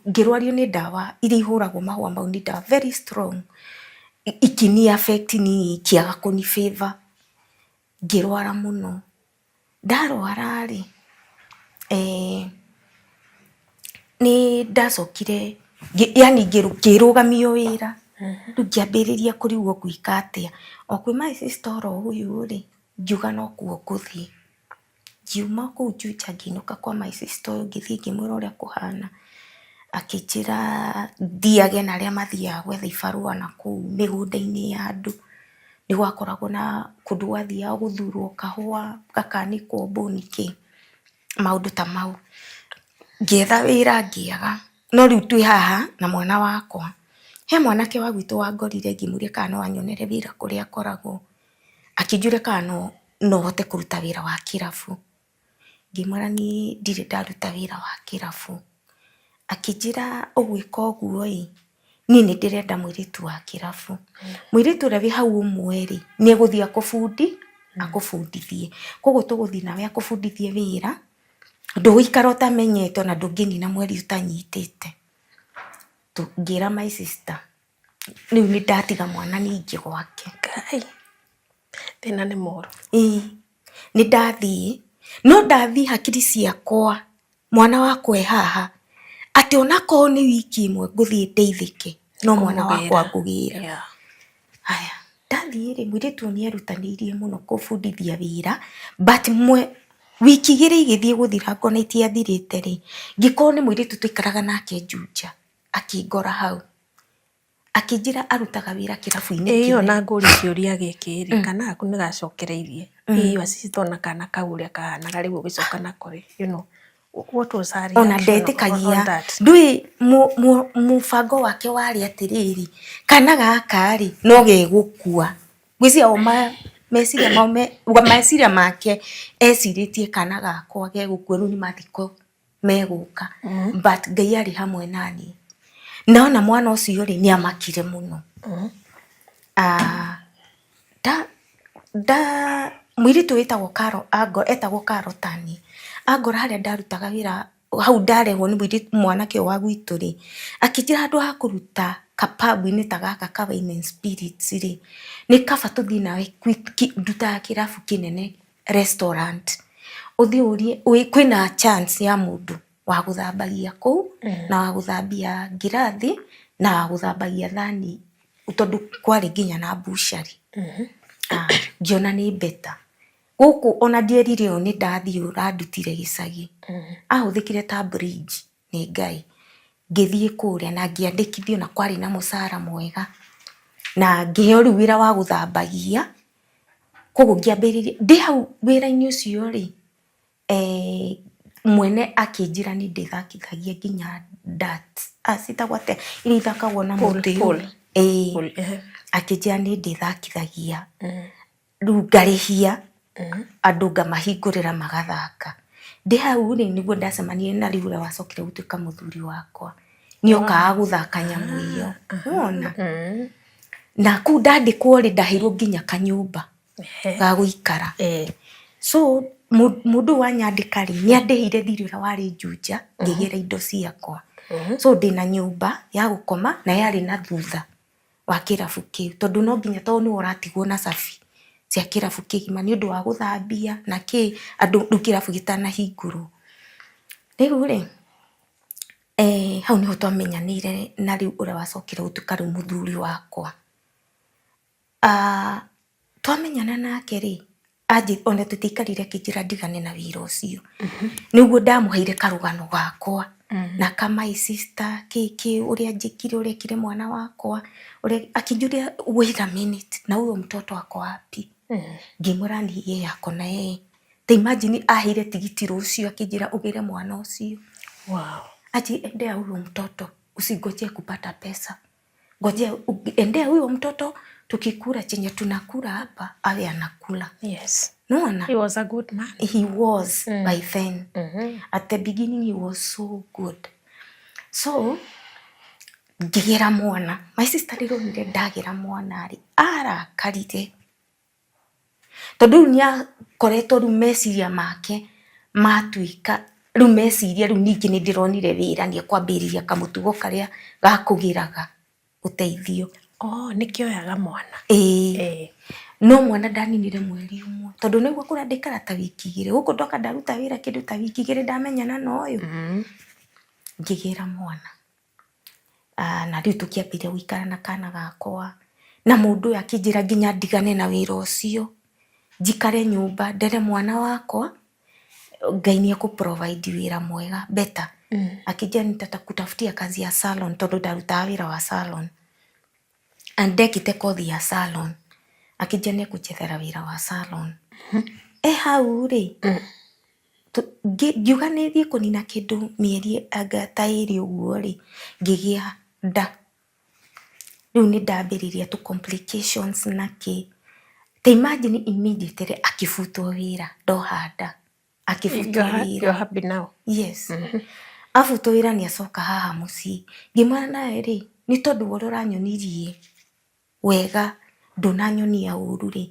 Ngĩrwario nĩ ndawa iria ihũragwo mahũa mau, nĩ ndawa very strong, ikĩni affect niĩ ikĩaga kũni favour, ngĩrwara mũno. Ndarwara rĩ, nĩ ndacokire yaani ngĩrũgamio wĩra, rĩu ngĩambĩrĩria kũrigwo ngwĩka atĩa. O kwĩ my sister oro ũyũ rĩ, ngiuga nokuo ngũthiĩ. Ngiuma kũu Juja ngĩinũka kwa my sister ũyũ, ngĩthiĩ ngĩmwĩra ũrĩa kũhana, akĩnjĩra thiage na arĩa mathiaga gwetha ibarũa nakũu mĩgũnda-inĩ ya andũ. Nĩ gwakoragwo na kũndũ gwathiagwo gũthurwo kahũa, gakanĩkwo mbũni kĩ, maũndũ ta mau. Ngĩetha wĩra ngĩaga, no rĩu twĩ haha na mwana wakwa. He mwanake wa gwitũ wangorire ngĩmũria kana no anyonere wĩra kũrĩa akoragwo, akĩnjũria kana no hote kũruta wĩra wa kĩrabu. Ngĩmwĩra niĩ ndirĩ ndaruta wĩra wa kĩrabu. Akĩnjĩra ũgwĩka ũguo ĩ, niĩ nĩ ndĩrenda mũirĩtu wa kĩrabu. Mũirĩtu ũrĩa wĩ hau ũmwe rĩ, nĩ egũthiĩ akũbundithie. Koguo tũgũthiĩ nawe akũbundithie wĩra, ndũgũikara ũtamenyete ona ndũngĩnina mweri ũtanyitĩte. Ngĩra my sister, rĩu nĩ ndatiga mwana ningĩ gwake. Ngai, thĩna nĩ mũru. Ĩĩ, nĩ ndathiĩ, no ndathiĩ hakiri ciakwa mwana wakwa e haha, atĩ onakorwo nĩ wiki ĩmwe ngũthiĩ ndeithĩke, no mwana wakwa ngũgĩra. Haya, ndathiĩ rĩ, mũirĩtu ũyũ nĩ erutanĩirie mũno kũbundithia wĩra, but wiki 2 igĩthiĩ gũthira ngona itiathirĩte rĩ, ngĩkorwo nĩ mũirĩtu twaikaraga nake Juja, akĩngora hau. Akĩnjĩra arutaga wĩra kĩrabu-inĩ Ĩĩ kĩnene. Ona ngũrie kĩũria gĩkĩ rĩ, kana gaku nĩ gacokereirie? Ĩ your sister ona kana kau ũrĩa kahanaga rĩu ũgĩcoka nako rĩ, what was her Ona reaction ndetĩkagia on that? Ndũĩ mũbango wake warĩ atĩrĩrĩ, kana gaka rĩ, no gegũkua. Ngwĩciria o meciria mao meciria make ecirĩtie kana gakwa gegũkua rĩu nĩ mathiko megũka. But Ngai arĩ hamwe naniĩ. Ndona mwana ũcio rĩ, nĩ amakire mũno. Mũirĩtu wĩtagwo Carol, etagwo Carol tani, angora harĩa ndarutaga wĩra. Hau ndarehwo nĩ mũirĩtu mwanake ũyũ wa gwitũ rĩ, akĩnjĩra handũ ha kũruta kapabu-inĩ ta gaka ka Wine and Spirits rĩ, nĩ kaba tũthiĩ nawe ndutaga kĩrabu kĩnene restaurant, ũthiĩ ũrie kwĩna chance ya mũndũ wa gũthambagia kũu, na wa gũthambia ngirathi, na wa gũthambagia thani, tondũ kwarĩ nginya na mbucari. Ngĩona nĩ better. Gũkũ ona ndierire ũũ nĩ ndathiĩ ũrandutire gĩcagi. Ahũthĩkire ta bridge nĩ Ngai. Ngĩthiĩ kũrĩa na ngĩandĩkithio na kwarĩ na mũcara mwega. Na ngĩheo rĩu wĩra wa gũthambagia. Koguo ngĩambĩrĩria, ndĩ hau wĩra-inĩ ũcio rĩ, mwene akĩnjĩra nĩ ndĩthakithagia nginya darts. Ciĩtagwo atĩa? Iria ithakagwo na mũtĩ. Ĩĩ. Akĩnjĩra nĩ ndĩthakithagia. Rĩu ngarĩhia andũ ngamahingũrĩra magathaka. Ndĩ hau rĩ, nĩguo ndacemanirie na rĩu ũrĩa wacokire gũtuĩka mũthuri wakwa. Nĩ okaga gũthaka nyamũ ĩyo. Nĩwona? Na kũu ndandĩkwo rĩ, ndaheirwo nginya kanyũmba ga gũikara. So mũndũ ũyũ wanyandĩka rĩ, nĩ andĩhĩire thirĩ ũrĩa warĩ Juja, ngĩgĩra indo ciakwa. So ndĩna nyũmba ya gũkoma na yarĩ na thutha wa kĩrabu kĩu, tondũ no nginya, tondũ nĩwe ũratigwo na cabi cia kĩrabu kĩgima nĩ ũndũ wa gũthambia na kĩ, andũ rĩu kĩrabu gĩtanahingũrwo. Rĩu rĩ, hau nĩho twamenyanĩire na rĩu ũrĩa wacokire gũtuĩka rĩu mũthuri wakwa. Twamenyana nake rĩ, ona tũtiaikarire akĩnjĩra ndigane na wĩra ũcio. Nĩguo ndamũheire karũgano gakwa na ka my sister kĩ kĩ, ũrĩa anjĩkire, ũrĩa ekire mwana wakwa, akĩnjũria, "Wait a minute, na huyo mtoto ako wapi?" Ngĩmwĩra ni yeye ako na yeye. Ta imagine aheire tigiti rũciũ akĩnjĩra ũgĩre mwana ũcio. Ati endea huyo mtoto, usingojee kupata pesa. Ngojea, endea huyo mtoto, tukikula chenye tunakula hapa, awe anakula. Nĩwona? He was a good man. He was by then. At the beginning he was so good. So ngĩgĩra mwana. My sister rĩrĩa onire ndagĩra mwana rĩ, arakarire. Tondũ rĩu nĩ akoretwo rĩu meciria make matuĩka rĩu meciria rĩu ningĩ nĩ ndĩronire wĩra, nĩ ekwambĩrĩria kamũtugo karĩa gakũgĩraga ũteithio. Oh, nĩkĩo oyaga mwana. Ĩĩ. No mwana ndaninire mweri ũmwe, tondũ nĩguo kũrĩa ndĩikara ta wiki 2, gũkũ ndoka ndaruta wĩra kĩndũ ta wiki 2 ndamenyana na ũyũ. Ngĩgĩra mwana. Na rĩu tũkĩambĩrĩria gũikara na kana gakwa, na mũndũ ũyũ akĩnjĩra nginya ndigane na wĩra ũcio, njikare nyũmba ndere mwana wakwa, Ngai nĩ ekũ provide wĩra mwega better. Akĩnjĩra nitakutafutia kazi ya salon, tondũ ndarutaga wĩra wa salon. And ndekĩte kothi ya salon. Akĩnjĩra nĩ ekũnjethera wĩra wa salon. E hau rĩ, ngiuga nĩ thiĩ kũnina kĩndũ mĩeri anga ta 2 ũguo rĩ, ngĩgĩa nda. Rĩu nĩ ndambĩrĩria tũ complications na kĩ. Ta imagine immediately akĩbutwo wĩra, ndoha nda. Akĩbutwo wĩra. You're happy now? Yes. Abutwo wĩra nĩ acoka haha mũciĩ. Ngĩmwĩra nawe rĩ, nĩ tondũ wa ũrĩa ũranyonirie wega, ndũnanyonia ũru rĩ,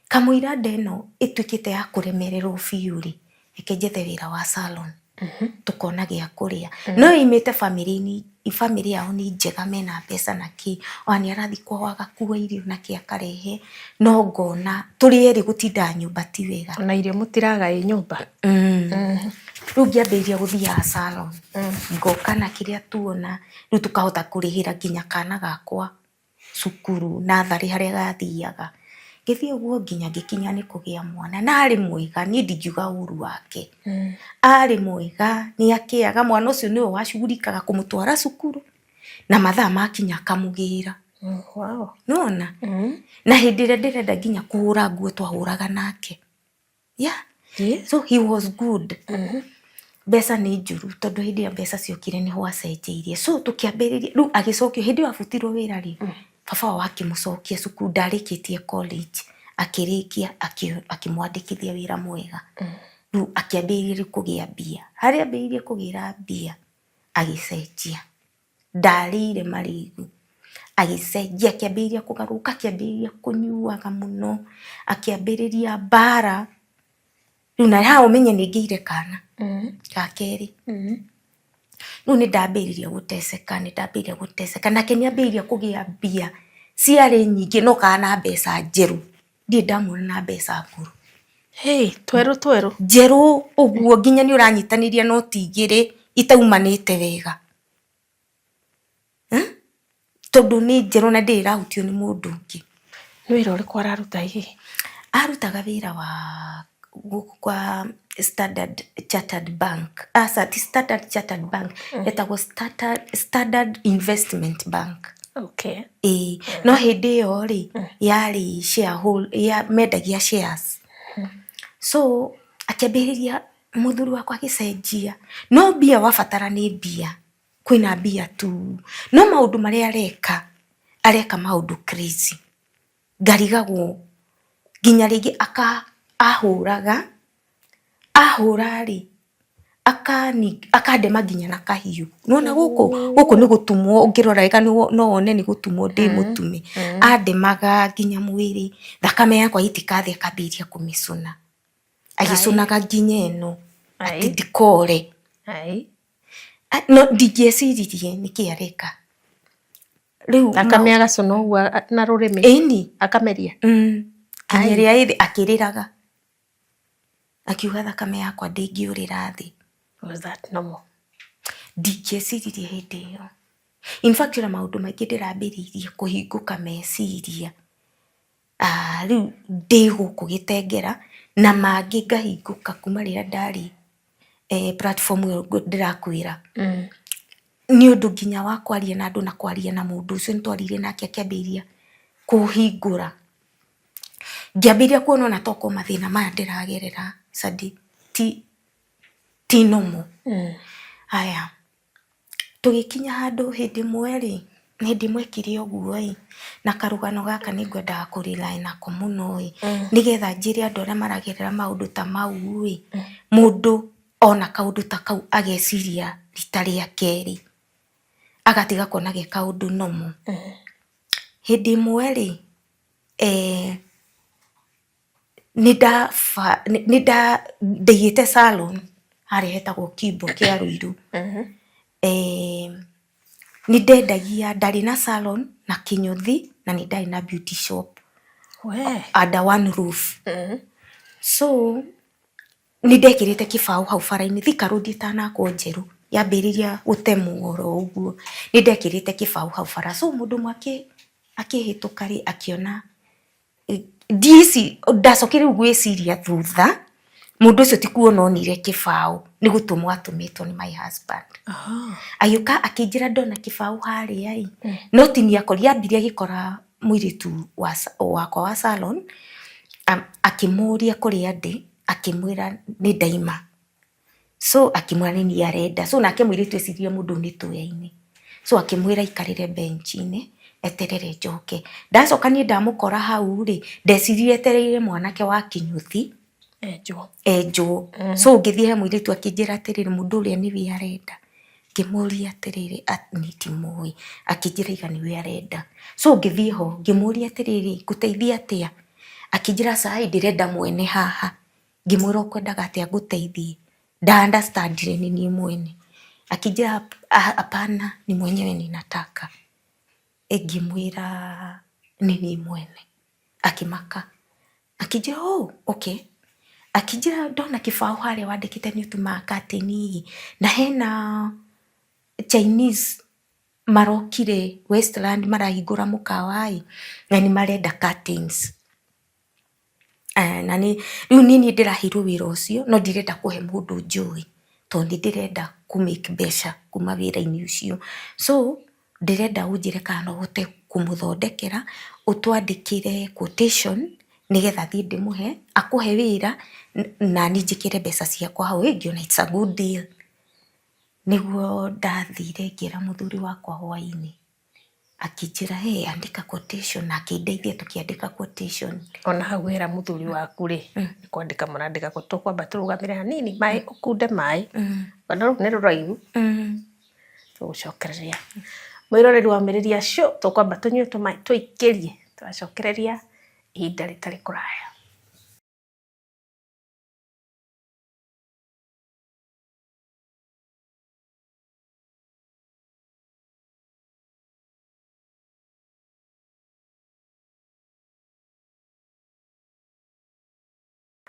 kamũira nda ĩno ĩtuĩkĩte ya kũremererwo biũ rĩ, reke njethe wĩra wa salon, tũkona gĩa kũrĩa. No oimĩte bamĩrĩ-inĩ, bamĩrĩ yao nĩ njega, mena mbeca na kĩ, ona nĩ arathiĩ kwao agakua irio na kĩ akarehe, no ngona tũrĩ erĩ gũtinda nyũmba ti wega. Ona irio mũtiraga ĩ nyũmba. Rĩu ngĩambĩrĩria gũthiaga salon, ngoka na kĩrĩa tuona, rĩu tũkahota kũrĩhĩra nginya kana gakwa cukuru, natharĩ harĩa gathiaga. Ngĩthiĩ ũguo nginya ngĩkinya nĩ kũgĩa mwana, na arĩ mwega, niĩ ndingiuga ũru wake. Arĩ mwega, nĩ akĩaga, mwana ũcio nĩwe wacugurikaga kũmũtwara cukuru, na mathaa makinya akamũgĩra. Nĩwona? Na hĩndĩ ĩrĩa ndĩrenda nginya kũhũra nguo twahũraga nake. Yeah. So he was good. Mbeca nĩ njũru, tondũ hĩndĩ ĩrĩa mbeca ciokire nĩho acenjeirie. So tũkĩambĩrĩria, rĩu agĩcokio, hĩndĩ ĩyo abutirwo wĩra rĩ, baba wao akĩmũcokia cukuru, ndarĩkĩtie college, akĩrĩkia, akĩmwandĩkithia wĩra mwega. Rĩu akĩambĩrĩria rĩu kũgĩa mbia. Harĩa ambĩrĩirie kũgĩra mbia, agĩcenjia. Ndarĩire marĩgu. Agĩcenjia, akĩambĩrĩria kũgarũrũka, akĩambĩrĩria kũnyuaga mũno, akĩambĩrĩria mbara. Rĩu na haha ũmenye nĩ ngĩire kana. Ga kerĩ. Rĩu nĩ ndambĩrĩirie gũteceka, nĩ ndambĩrĩirie gũteceka, nake nĩ ambĩrĩirie kũgĩa mbia ciarĩ nyingĩ no kaga na mbeca njerũ, ndirĩ ndamuona na mbeca ngũrũ. Hey, twerũ twerũ. Njerũ ũguo nginya nĩ ũranyitanĩria noti igĩrĩ itaumanĩte wega. Eh? Tondũ nĩ njerũ na ndĩrĩ ĩrahutio nĩ mũndũ ũngĩ. Nĩ wĩra ũrĩkũ araruta hihi? Arutaga wĩra wa gũkũ kwa Standard Chartered Bank, aca ti Standard Chartered Bank, ĩtagwo Standard Investment Bank. Okay. Ĩĩ, no hĩndĩ ĩyo rĩ, yarĩ mendagia shares. So akĩambĩrĩria mũthuri wakwa agĩcenjia, no mbia wabatara nĩ mbia. Kwĩna mbia tu, no maũndũ marĩa areka, areka maũndũ crazy, ngarigagwo nginya rĩngĩ ahũraga, ahũra rĩ, akandema nginya na kahiũ, nĩ wona gũkũ, gũkũ nĩ gũtumwo ũngĩrora wega no wone nĩ gũtumwo ndĩ mũtume, andemaga nginya mwĩrĩ, thakame yakwa yaitĩka thĩ akambĩrĩria kũmĩcũna, agĩcũnaga nginya ĩno, atĩ ndikore. No ndingĩeciririe nĩkĩ areka. Rĩu Thakame agacũna ũguo na rũrĩmĩ? Ĩni. Akameria? Nginya ĩrĩa ĩthĩ akĩrĩraga. Akiuga thakame yakwa ndĩngĩũrĩra thĩ. Was that normal? Ndingĩeciririe hĩndĩ ĩyo. In fact ona maũndũ maingĩ ndĩrambĩrĩirie kũhingũka meciria. Rĩu ndĩ gũkũ Gĩtengera na mangĩ ngahingũka kuma rĩrĩa ndarĩ platform ĩyo ndĩrakwĩra. Nĩ ũndũ nginya wa kwaria na andũ na kwaria na mũndũ ũcio nĩ twaririe nake akĩambĩrĩria kũhingũra. Ngĩambĩrĩria kuona ona tokorwo mathĩna maya ndĩragerera Sandy ti normal. Haya, Tũgĩkinya handũ hĩndĩ ĩmwe rĩ, hĩndĩ ĩmwe ekire ũguo ĩ, na karũgano gaka nĩ ngwendaga kũ rely nako mũno ĩ, nĩgetha njĩre andũ arĩa maragerera maũndũ ta mau ĩ, mũndũ ona kaũndũ ta kau ageciria rita rĩa kerĩ, agatiga kuona ge kaũndũ normal. Hĩndĩ ĩmwe rĩ, Nĩ ndaigĩte salon harĩa hetagwo Kimbo kĩa Ruiru. Nĩ ndendagia, ndarĩ na salon na kĩnyũthi na nĩ ndarĩ na beauty shop under one roof. So nĩ ndekĩrĩte kĩbaũ hau bara-inĩ, Thika Road ĩtanakwo njerũ, yambĩrĩria gũtemwo oro ũguo, nĩ ndekĩrĩte kĩbaũ hau bara. So mũndũ ũmwe akĩhĩtũka rĩ, akĩona ndici, ndacokire rĩu gwĩciria thutha, mũndũ ũcio ti kuona onire kĩbaũ, nĩ gũtũmwo atũmĩtwo nĩ my husband. Agĩũka akĩnjĩra ndona kĩbaũ harĩa ĩ, no ti niĩ akorire, ambire agĩkora mũirĩtu wakwa wa salon, akĩmũria kũrĩa ndĩ, akĩmwĩra nĩ ndaima. So akĩmwĩra nĩ niĩ arenda. So nake mũirĩtu eciririe mũndũ ũyũ nĩ tũya-inĩ. So akĩmwĩra aikarĩre bench-inĩ eterere njoke. Ndacoka niĩ ndamũkora hau rĩ, ndeciririe etereire mwanake wa kĩnyũthi enjwo. Enjwo. So ngĩthiĩ he mũirĩtu akĩnjĩra atĩrĩrĩ, mũndũ ũrĩa nĩwe arenda. Ngĩmũria atĩrĩrĩ, niĩ ndimũĩ. Akĩnjĩra iga nĩwe arenda. So ngĩthiĩ ho ngĩmũria atĩrĩrĩ, ngũteithia atĩa? Akĩnjĩra aca ĩ ndĩrenda mwene haha. Ngĩmwĩra ũkwendaga atĩa ngũteithie? Nda understand ire nĩ niĩ mwene. Akĩnjĩra hapana ni mwenyewe ninataka. Ngĩmwĩra nĩ niĩ mwene. Akĩmaka. Akĩnjĩra oh okay. Akĩnjĩra ndona kĩbaũ harĩa wandĩkĩte nĩ ũtumaga curtain ĩ, na hena Chinese marokire Westland marahingũra mũkawa ĩ, na nĩ marenda curtains. Na nĩ rĩu nĩ niĩ ndĩraheirwo wĩra ũcio no ndirenda kũhe mũndũ njũĩ tondũ nĩ ndĩrenda kũ make mbeca kuma wĩra-inĩ ũcio. So ndĩrenda ũnjĩre kana no ũhote kũmũthondekera, ũtwandĩkĩre quotation nĩgetha thiĩ ndĩmũhe, akũhe wĩra naniĩ njĩkĩre mbeca ciakwa hau. Ngĩona it's a good deal. Nĩguo ndathire ngĩra mũthuri wakwa hwainĩ, akĩnjĩra hey, andĩka quotation na akĩndeithia tũkĩandĩka quotation. Ona hau wera mũthuri waku rĩ, nĩ kwandĩka mũrandĩka, tũkwamba tũrũgamĩre hanini, maĩ ũkunde maĩ, rũgano rũu nĩ rũraihu, tũgũcokereria. Mwĩroreri wa Ũmĩrĩria Show, tũkwamba tũnyue tũmaĩ tũikĩrie, tũracokereria ihinda rĩtarĩ kũraya.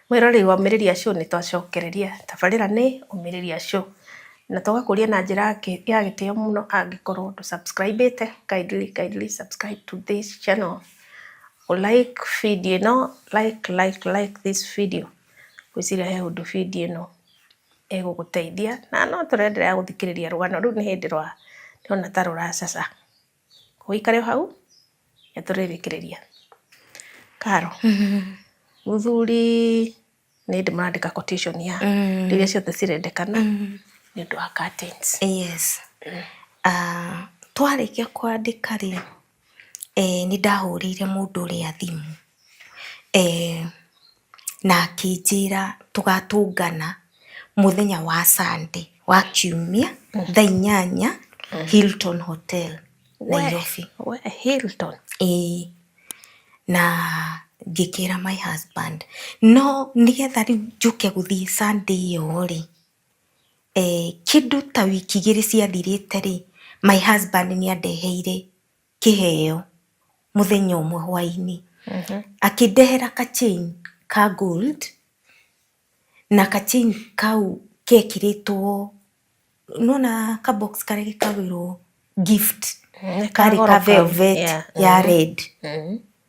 Mwĩroreri wa Ũmĩrĩria Show, nĩ twacokereria. Tabarĩra nĩ Ũmĩrĩria Show na tũgakũria na njĩra ya gĩtĩo mũno, angĩkorwo ndũ subscribe ĩte, kindly, kindly subscribe to this channel, like video ĩno, like, like, like this video. Ngwĩciria he ũndũ video ĩno ĩgũgũteithia, na no tũrenderea gũthikĩrĩria rũgano rũu, nĩ hĩndĩ rwa ndĩrona ta rũracaca. Ũikare o hau nĩ tũrĩrĩkĩrĩria. Karo, mũthuri nĩ ndĩ mũrandĩka quotation ya iria ciothe cirendekana nĩ ũndũ wa curtains. Yes. Twarĩkia kwandĩka rĩ, nĩ ndahũrĩire mũndũ ũrĩa thimũ na akĩnjĩra tũgatũngana mũthenya wa Sunday, wa kiumia, thaa 8, Hilton Hotel, Nairobi. We, Hilton? Ĩĩ. Na ngĩkĩra my husband, no nĩgetha rĩu njũke gũthiĩ Sunday ĩyo rĩ, kĩndũ ta wiki 2 ciathirĩte rĩ, my husband nĩ andeheire kĩheo mũthenya ũmwe hwainĩ. Akĩndehera ka chain ka gold, na ka chain kau gekĩrĩtwo nona ka box karĩa gekagĩrwo gift, karĩ ka velvet ya red,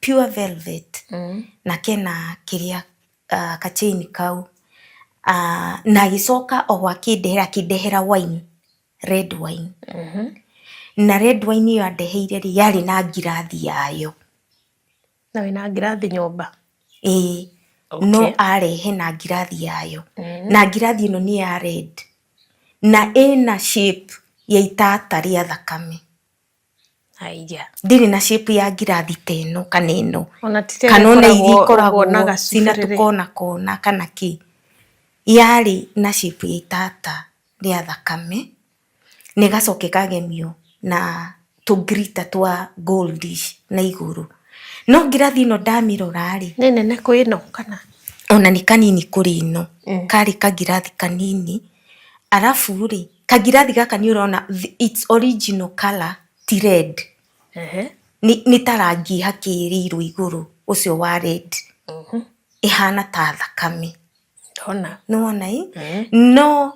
pure velvet, na kena kĩrĩa ka chain kau, na agĩcoka oho akĩndehera wine, red wine. Na red wine ĩyo andeheire rĩ, yarĩ na ngirathi yayo. Na wĩna ngirathi nyũmba? Ĩĩ, no arehe na ngirathi yayo, na ngirathi ĩno nĩ ya red na ĩna shape ya itata rĩa thakame. Haiya. Ndĩrĩ na shape ya ngirathi ta ĩno kana ĩno, Ona ti ta kana ona iria ĩkoragwo ikoragwo na cina gacibĩrĩrĩ. Tũkona kona kana kĩ. Yarĩ na shape ya itata rĩa thakame, na ĩgacoka ĩkagemio na tũ glitter twa goldish na igũrũ. No ngirathi ĩno ndamĩrora rĩ, Nĩ nene kwĩ ĩno kana? Ona nĩ kanini kũrĩ ĩno. Karĩ kangirathi kanini, arabu rĩ, kangirathi gaka nĩ ũrona its original color ti red. Nĩ ta rangi ĩhakĩrĩirwo igũrũ ũcio wa red, ĩhana ta thakame. Ndona. Nĩwona ĩ? No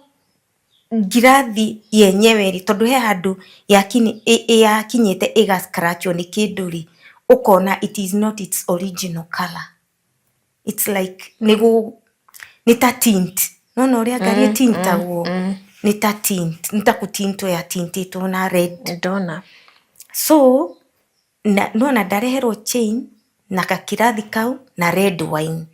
ngirathi yenyewe rĩ, tondũ he handũ yakinyĩte ĩga scratch nĩ kĩndũ rĩ, ũkona it is not its original color. It's like nĩ ta tint. Nĩwona ũrĩa ngari ĩtintagwo? Nĩ ta tint, nĩ ta gũtintwo yatintĩtwo na red. Ndona. So na nĩwona ndareherwo chain na kakirathi kau na red wine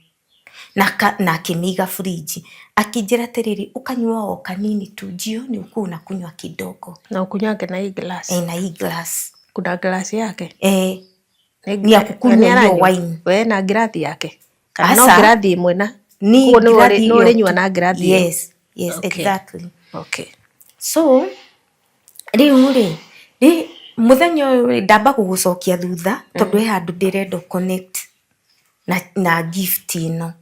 na akĩmĩiga fridge, akĩnjĩra atĩrĩrĩ, ũkanyua o kanini tu, jioni ukuwe unakunywa kidogo. Na ũkunywange na hii glass? E, na hii glass. Kuna glass yake? Eh. Ni ya kukunywa hiyo wine. We na ngirathi yake? Kana no Aca. ngirathi ĩmwe na Ni Koguo nĩwe ngirathi nĩwe ĩyo ũrĩnyua tu. Na ngirathi ĩyo? Yes, exactly. So rĩu rĩ, mũthenya ũyũ rĩ, ndamba gũgũcokia thutha tondũ he handũ ndĩrenda connect na gift ĩno.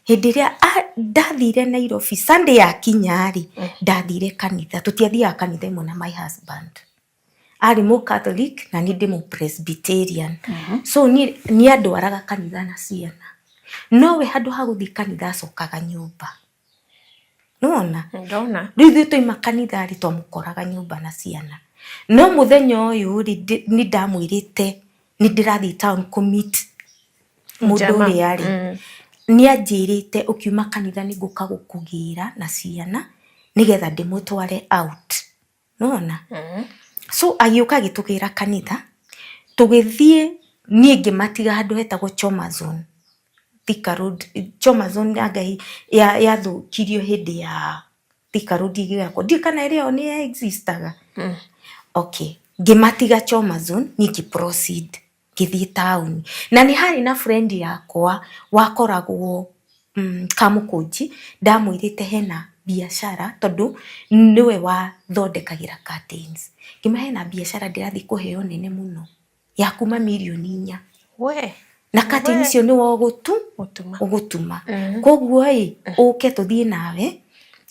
Hĩndĩ ĩrĩa ndathire Nairobi, Sunday yakinya rĩ, ndathire kanitha. Tũtiathiaga kanitha ĩmwe na my husband. Arĩ mũ Catholic na niĩ ndĩ mũ Presbyterian. So niĩ nĩ andwaraga kanitha na ciana, no we handũ ha gũthiĩ kanitha acokaga nyũmba. Nĩwona? Ndona. Rĩu ithuĩ twaima kanitha rĩ, twamũkoraga nyũmba na ciana. No mũthenya ũyũ rĩ, nĩ ndamwĩrĩte nĩ ndĩrathiĩ town kũ meet mũndũ Jama. ũrĩa rĩ, nĩ anjĩrĩte ũkiuma kanitha nĩ ngũka gũkũgĩra na ciana nĩgetha ndĩmũtware out. Nĩwona? So agĩũka agĩtũgĩra kanitha, tũgĩthiĩ, niĩ ngĩmatiga handũ hetagwo Choma Zone, Thika Road. Choma Zone anga yathũkirio hĩndĩ ya Thika Road ĩgĩakwo, ndiũĩ kana ĩrĩ o nĩ existaga. Okay, ngĩmatiga Choma Zone, niĩ ngĩ proceed ngĩthiĩ taũni, na nĩ harĩ na friend yakwa wakoragwo Kamũkũnji, ndamwĩrĩte hena biacara, tondũ nĩwe wathondekagĩra curtains. Ngĩmwĩra hena biacara ndĩrathiĩ kũheo nene mũno ya kuma mirioni 4. We. Na curtain icio nĩwe ũgũtu Gũtuma. Ũgũtuma, koguo ĩ, ũke tũthiĩ nawe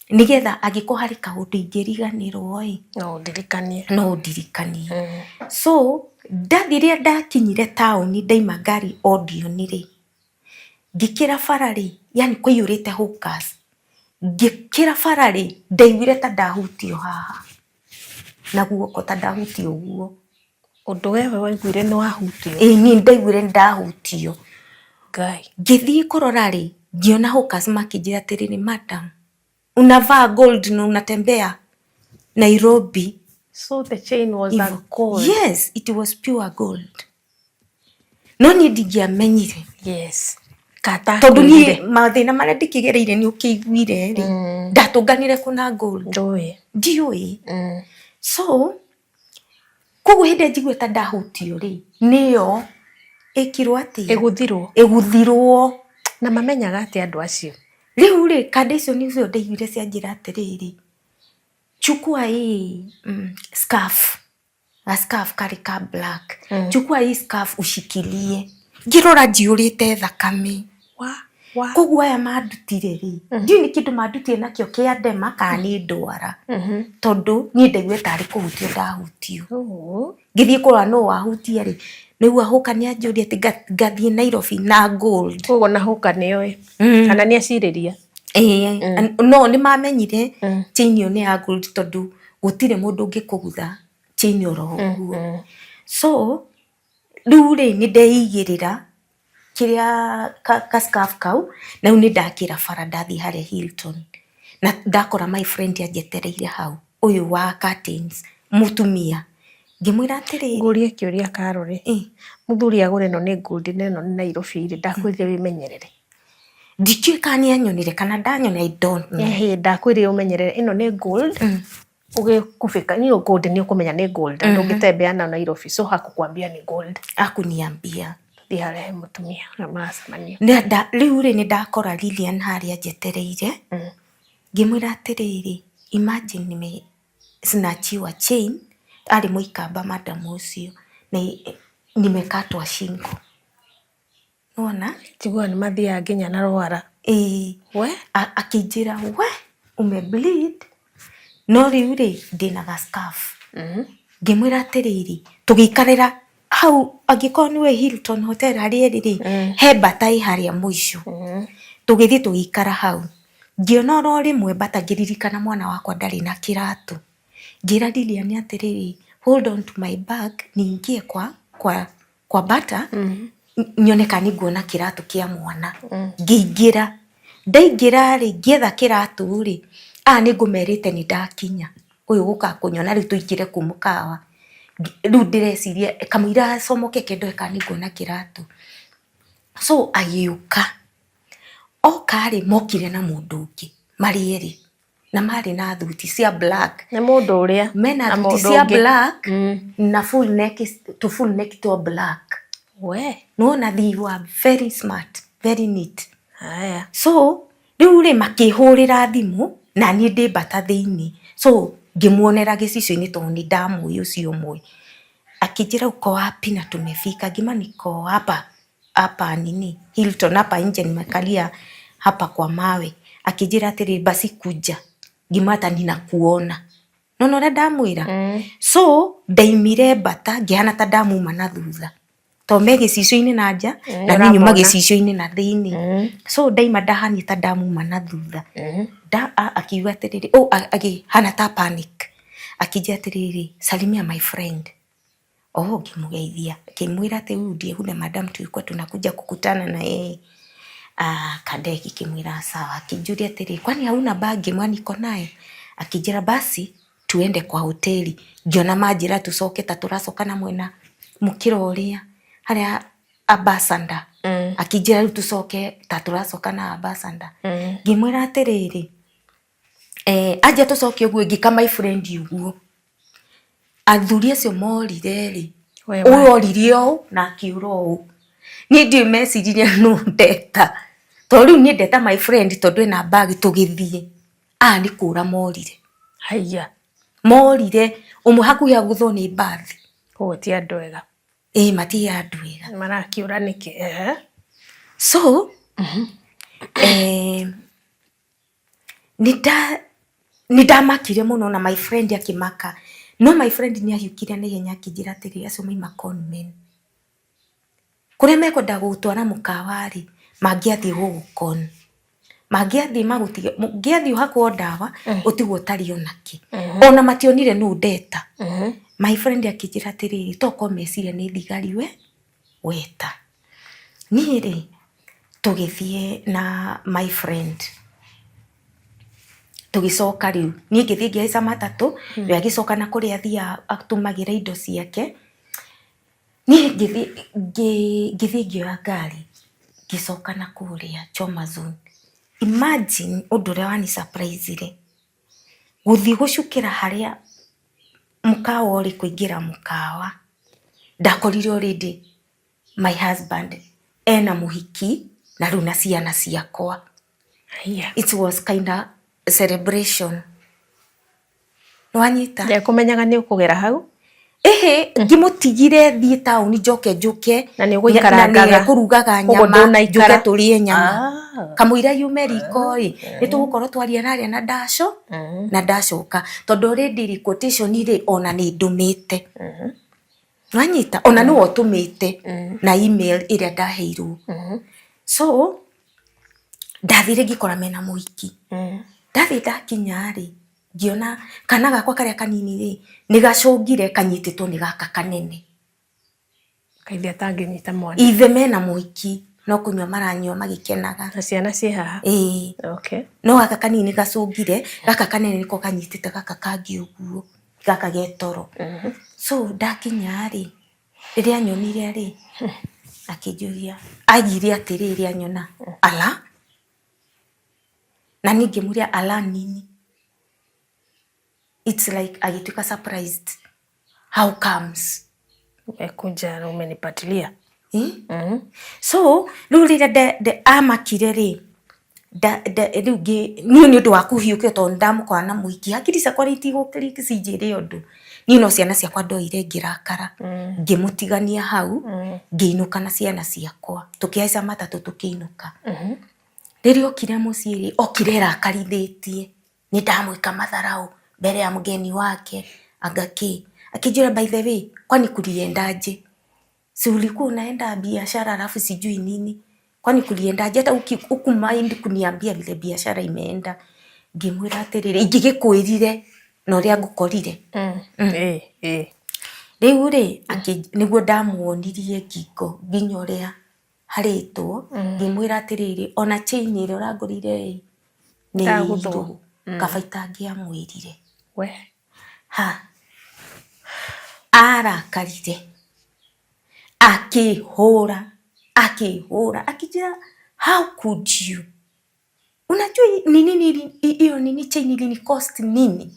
nĩgetha angĩkorwo harĩ kaũndũ ingĩriganĩrwo ĩ, No ũndirikanie. No ũndirikanie. So ndathiĩ, rĩrĩa ndakinyire taũni, ndaima ngari Odeon rĩ, Ngĩkĩra bara rĩ, yani kũiyũrĩte hawkers. Ngĩkĩra bara rĩ, ndaiguire ta ndahutio haha na guoko, ta ndahutio ũguo. Ũndũ wewe waiguire nĩ wahutio? Ĩĩ niĩ ndaiguire nĩ ndahutio. Ngai. Ngĩthiĩ kũrora rĩ, ngĩona hawkers makĩnjĩra atĩrĩrĩ, madam, unavaa gold na unatembea Nairobi. So the chain was a gold. Yes, it was pure gold. No niĩ ndingĩamenyire. Yes. Kata Tondũ niĩ mathĩna marĩa ndĩkĩgereire nĩ ũkĩiguire rĩ, ndatũnganire kũ na gold? Ndũĩ. Ndiũĩ. So koguo hĩndĩ ĩrĩa njiguire ta ndahutio rĩ, nĩyo ĩkirwo atĩa? Ĩgũthirwo. Ĩgũthirwo. Na mamenyaga atĩa andũ acio? Rĩu rĩ, kanda icio nĩcio ndaiguire cianjĩra atĩrĩrĩ, chukua hii scarf, ga scarf karĩ ka black, chukua hii scarf ushikilie. Ngĩrora njiyũrĩte thakame. Wa wa. Koguo aya mandutire rĩ, ndiũĩ nĩ kĩndũ mandutire nakĩo kĩa ndema kana nĩ ndwara, tondũ niĩ ndaiguire tarĩ kũhutio ndahutio. Ngĩthiĩ kũrora nũ wahutia rĩ, nĩguo hũka nĩ anjũria atĩ ngathiĩ Nairobi na gold. Koguo na hũka nĩoĩ kana nĩ acirĩria? Ĩĩ, no nĩ mamenyire chain ĩyo nĩ ya gold, tondũ gũtirĩ mũndũ ũngĩkũgutha chain oro ũguo. So rĩu rĩ, nĩ ndeigĩrĩra kĩrĩa ka scarf kau, na rĩu nĩ ndakĩra bara ndathiĩ harĩa Hilton, na ndakora my friend anjetereire hau, ũyũ wa curtains, mũtumia. Ngĩmwĩra atĩrĩrĩ. Ngũrie kĩũria Karore. Mũthuri agũre ĩno nĩ gold na ĩno nĩ Nairobi rĩ, ndakwĩrire wĩmenyerere. Ndikĩũĩ kana nĩ anyonire kana ndanyonire, I don't know. Ĩhĩ, ndakwĩrire ũmenyerere, ĩno nĩ gold. Ũgĩkubĩka niĩ gold nĩ ũkũmenya nĩ gold, ndũngĩtembea nayo Nairobi, so hakukwambia nĩ gold. Akuniambia. Thiĩ harĩa he mũtumia ũrĩa mũracemania. Rĩu rĩ, nĩ ndakora Lilian harĩa njetereire. Ngĩmwĩra atĩrĩrĩ, imagine nime snatchiwa chain, arĩ mũikamba madam ũcio, na nimekatwa shingo. Nĩwona? Njiguaga nĩ mathiaga nginya na rwara. Ĩĩ. We? Akĩnjĩra, we ume bleed, no rĩu rĩ, ndĩna ga scarf. Ngĩmwĩra atĩrĩrĩ, tũgĩikarĩra hau, angĩkorwo nĩwe Hilton Hotel harĩa ĩrĩ rĩ, he mbata ĩ harĩa mũico. Tũgĩthiĩ tũgĩikara hau. Ngĩona oro rĩmwe mbata, ngĩririkana mwana wakwa ndarĩ na kĩratũ. Ngĩra Lilian atĩrĩrĩ, hold on to my bag, niingie kwa bata, nyone kana nĩnguona kĩratũ kĩa mwana. Ngĩingĩra, ndaingĩra rĩ, ngĩetha kĩratũ rĩ, aya nĩ ngũmerĩte nĩ ndakinya, ũyũ gũka kũnyona rĩu tũingĩre kũu mũkawa. Rĩu ndĩreciria kamũira acomoke ndore kana nĩnguona kĩratũ. So agĩũka, oka rĩ, mokire na mũndũ ũngĩ marĩ erĩ, na marĩ na thuti cia black. Nĩ mũndũ ũrĩa mena na thuti mũndũ cia ũngĩ. Black na full neck, to full neck to black. We. Nĩwona they were very smart, very neat. Haya. So rĩu rĩ, makĩhũrĩra thimũ na niĩ ndĩ mbata thĩinĩ, so ngĩmuonera gĩcicio-inĩ tondũ nĩ ndamũĩ ũcio ũmwe. Akĩnjĩra, uko wapi na tumefika? Ngĩma niko hapa hapa nini Hilton hapa nje, nimekalia hapa kwa mawe. Akĩnjĩra atĩrĩ, basi kuja. Ngĩmwĩra hata ninakuona nona ũrĩa ndamwĩra. So ndaimire mbata ngĩhana ta ndamuma na thutha, to me gĩcicio-inĩ na nja na niĩ nyuma Ũramona. Gĩcicio-inĩ na thĩinĩ. So ndaima ndahania ta ndamuma na thutha. Akiuga atĩrĩrĩ, oh, akĩhana ta panic, akĩnjĩra atĩrĩrĩ, salimia my friend. Oh, ngĩmũgeithia, akĩmwĩra atĩ huyu ndiye yule madam tulikuwa tunakuja kukutana na yeye. Ah, Kadeki kimwĩra sawa. Akĩnjũria atĩrĩ, kwani hauna bag? Ngĩmwĩra niko nayo. Akĩnjĩra basi tuende kwa hoteli. Ngĩona manjĩra tũcoke ta tũracoka na mwena mũkĩra ũrĩa harĩa Ambassador. Akĩnjĩra rĩu tũcoke ta tũracoka na Ambassador. Ngĩmwĩra atĩrĩrĩ, anja tũcoke ũguo, ngĩka my friend ũguo. Athuri acio morire rĩ, We ũyũ oririe ũũ na akiũra ũũ. Niĩ ndiũĩ meciririe nũ ndeta, tondũ rĩu niĩ ndeta my friend tondũ ena bag tũgĩthiĩ. Aya nĩ kũra morire. Haiya. Morire, ũmwe hakuhĩ agũthwo nĩ mbathi. Koguo ti andũ ega. Ĩĩ, matirĩ andũ ega. Marakĩũra nĩkĩ? Ehe. So nĩ ndamakire mũno na my friend akĩmaka, no my friend nĩ ahiũkire na ihenya akĩnjĩra atĩrĩ, acio maima conmen. Kũrĩa mekwenda gũgũtwara mũkawa rĩ, Mangĩathiĩ gũgũkon, mangĩathiĩ magũtige, ũngĩathiĩ ũhakwo ndawa ũtigwo ũtarĩ onakĩ. Ona mationire nũ ndeta. My friend akĩnjĩra atĩrĩrĩ, tokorwo meciria nĩ thigari we weta. Niĩ rĩ, tũgĩthiĩ na my friend, tũgĩcoka rĩu niĩ ngĩthiĩ ngĩhaica matatũ, we agĩcoka na kũrĩa athiaga atũmagĩra indo ciake. Niĩ ngĩthiĩ ngĩoya ngari ngĩcoka na kũrĩa Choma Zone. Imagine ũndũ ũrĩa wani surprise ire, gũthiĩ gũcukĩra harĩa mũkawa ũrĩ, kũingĩra mũkawa, ndakorire already my husband ena mũhiki na rĩu na ciana ciakwa. It was kinda celebration. Nĩwanyita? Ndekũmenyaga nĩ ũkũgera hau. Ĩhĩ, ngĩmũtigire thiĩ taũni njoke njũke. Na nĩ ũgũikarangaga. Na nĩekũrugaga Ũguo nyama ndũnaikara. Njũke tũrĩe nyama. Kamũira yume riko ĩ, nĩ tũgũkorwo twaria naria na ndaco na ndacoka, tondũ already rĩ, quotation rĩ, ona nĩ ndũmĩte. Wanyita? Ona nĩwe ũtũmĩte na email ĩrĩa ndaheirwo. So ndathire ngĩkora mena mũhiki. Ndathiĩ ndakinya rĩ, ngĩona kana gakwa karĩa kanini rĩ, nĩ gacũngire kanyitĩtwo nĩ gaka kanene. Kaithe atangĩnyita mwana. Ithe mena mũhiki no kũnyua maranyua magĩkenaga. Na ciana ciĩ haha. Ĩĩ. No gaka kanini gacũngire, gaka kanene nĩko kanyitĩte gaka kangĩ ũguo, gaka getoro. So ndakinya rĩ, rĩrĩa anyonire rĩ, akĩnjũria, aigire atĩrĩrĩ anyona, ala? Na niĩ ngĩmũria ala nini? It's like agĩtuĩka surprised. How comes? Umekuja na umenipatilia. Eh? So rĩu rĩrĩa amakire rĩ, rĩu niĩ nĩ ũndũ wa kũhiũkio tondũ nĩndamũkora na mũhiki, hakiri ciakwa rĩ itigũkĩrĩ cinjĩre ũndũ. Niĩ no ciana ciakwa ndoire ngĩrakara, ngĩmũtigania hau, ngĩinũka na ciana ciakwa, tũkĩhaica matatũ tũkĩinũka. Rĩrĩa okire mũciĩ rĩ, okire erakarithĩtie, nĩ ndamwĩka madharau mbere ya mgeni wake, anga kĩ. Akĩnjĩra, "By the way, kwani kuliendaje? Si ulikuwa unaenda biashara alafu sijui nini? Kwani kuliendaje? Hata hukumind kuniambia vile biashara imeenda." Ngĩmwĩra atĩrĩrĩ, ingĩgĩkwĩrire na ũrĩa ngũkorire. Rĩu rĩ, nĩguo ndamuonirie ngingo nginya ũrĩa harĩtwo, ngĩmwĩra atĩrĩrĩ, ona chain ĩrĩa ũrangũrĩire ĩ, nĩ Ndagũthwo. ĩirwo, kaba itangĩamwĩrire. We. Ha, arakarire, akĩhũra, akĩhũra, akĩnjĩra, "How could you? Unajua ni nini hiyo nini chain ilini cost nini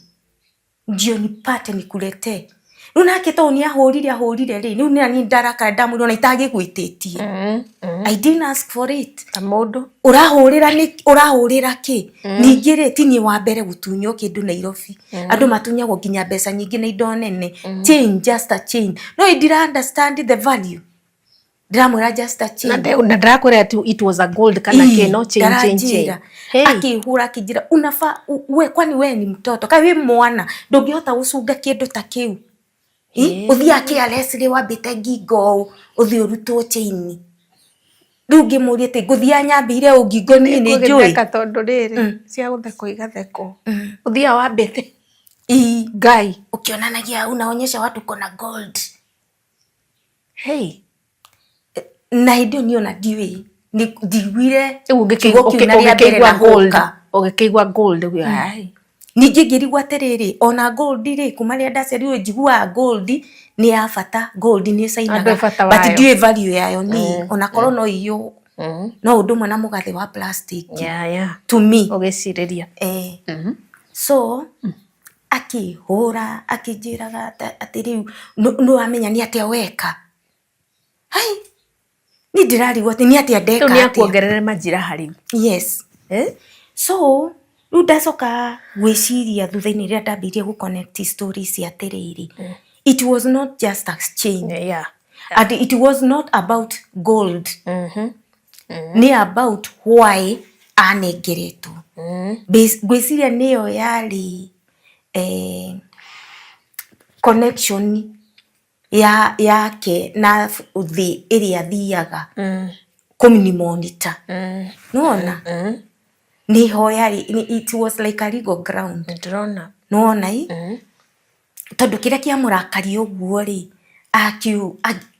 ndio nipate nikuletee?" Rĩu nake tondũ nĩ ahũrire ahũrire rĩ, rĩu nĩ niĩ ndarakara, ndamwĩra ona itagĩgwĩtĩtie. I didn't ask for it. Ta mũndũ. Ũrahũrĩra nĩ ũrahũrĩra kĩ? Ningĩ rĩ, ti niĩ wa mbere gũtunywo kĩndũ Nairobi. Andũ matunyagwo nginya mbeca nyingĩ na indo nene. Chain, just a chain. No ndira understand the value. Ndĩramwĩra just a chain. Na ndarakwĩra atĩ it was a gold kana kĩ, no chain, chain, chain. Ndaranjĩra. Hey. Akĩhũra akĩnjĩra, "Unafaa we, kwani we ni mtoto? Kaĩ wĩ mwana ndũngĩhota gũcunga kĩndũ ta kĩu? Ũthiaga KRS rĩ wambĩte ngingo ũũ ũthiĩ ũrutwo chain." Rĩu ngĩmũria atĩ ngũthiaga nyambĩire ũ ngingo niĩ nĩ njũĩ. Gũgĩtheka tondũ rĩrĩ, cia gũthekwo igathekwo. Ũthiaga wambĩte. Ngai. Ũkĩonanagia, unaonyesha watu uko na gold. Hey. Na hĩndĩ ĩyo niĩ ona ndiũĩ, ndiguire Rĩu kiugo kĩu na rĩa mbere ũgĩkĩigua na gold. gũka. Ũgĩkĩigua gold ũguo, ai. Ningĩ ngĩrigwo atĩrĩrĩ, ona gold rĩ, kuma rĩrĩa ndaciarirwo njiguaga gold nĩ ya bata, gold nĩ ĩcainaga, Andũ bata but wayo. ndiũĩ value yayo niĩ, ona korwo no iyũ, no ũndũ ũmwe na mũgathĩ wa plastic to me. Ũgĩcirĩria. Eh. So akĩhũra akĩnjĩraga atĩ rĩu nĩ wamenya nĩ atĩa weka. Hai, niĩ ndĩrarigwo atĩ nĩ atĩa ndeka Rĩu nĩ atĩa. akuongerere majiraha rĩu. Yes. Eh? So rĩu ndacoka gwĩciria thutha-inĩ rĩrĩa ndambĩrĩirie gũ connect stories atĩrĩrĩ, it was not just a chain. And it was not about gold. Nĩ about why anengeretwo. Ngwĩciria nĩyo yarĩ connection ya yake na thĩ ĩrĩa athiaga. Kũmĩ monitor. Nĩwona nĩ ihoya it was like a legal ground. Ndĩrona. Nĩwona i tondũ kĩrĩa kĩamũrakaria ũguo rĩ,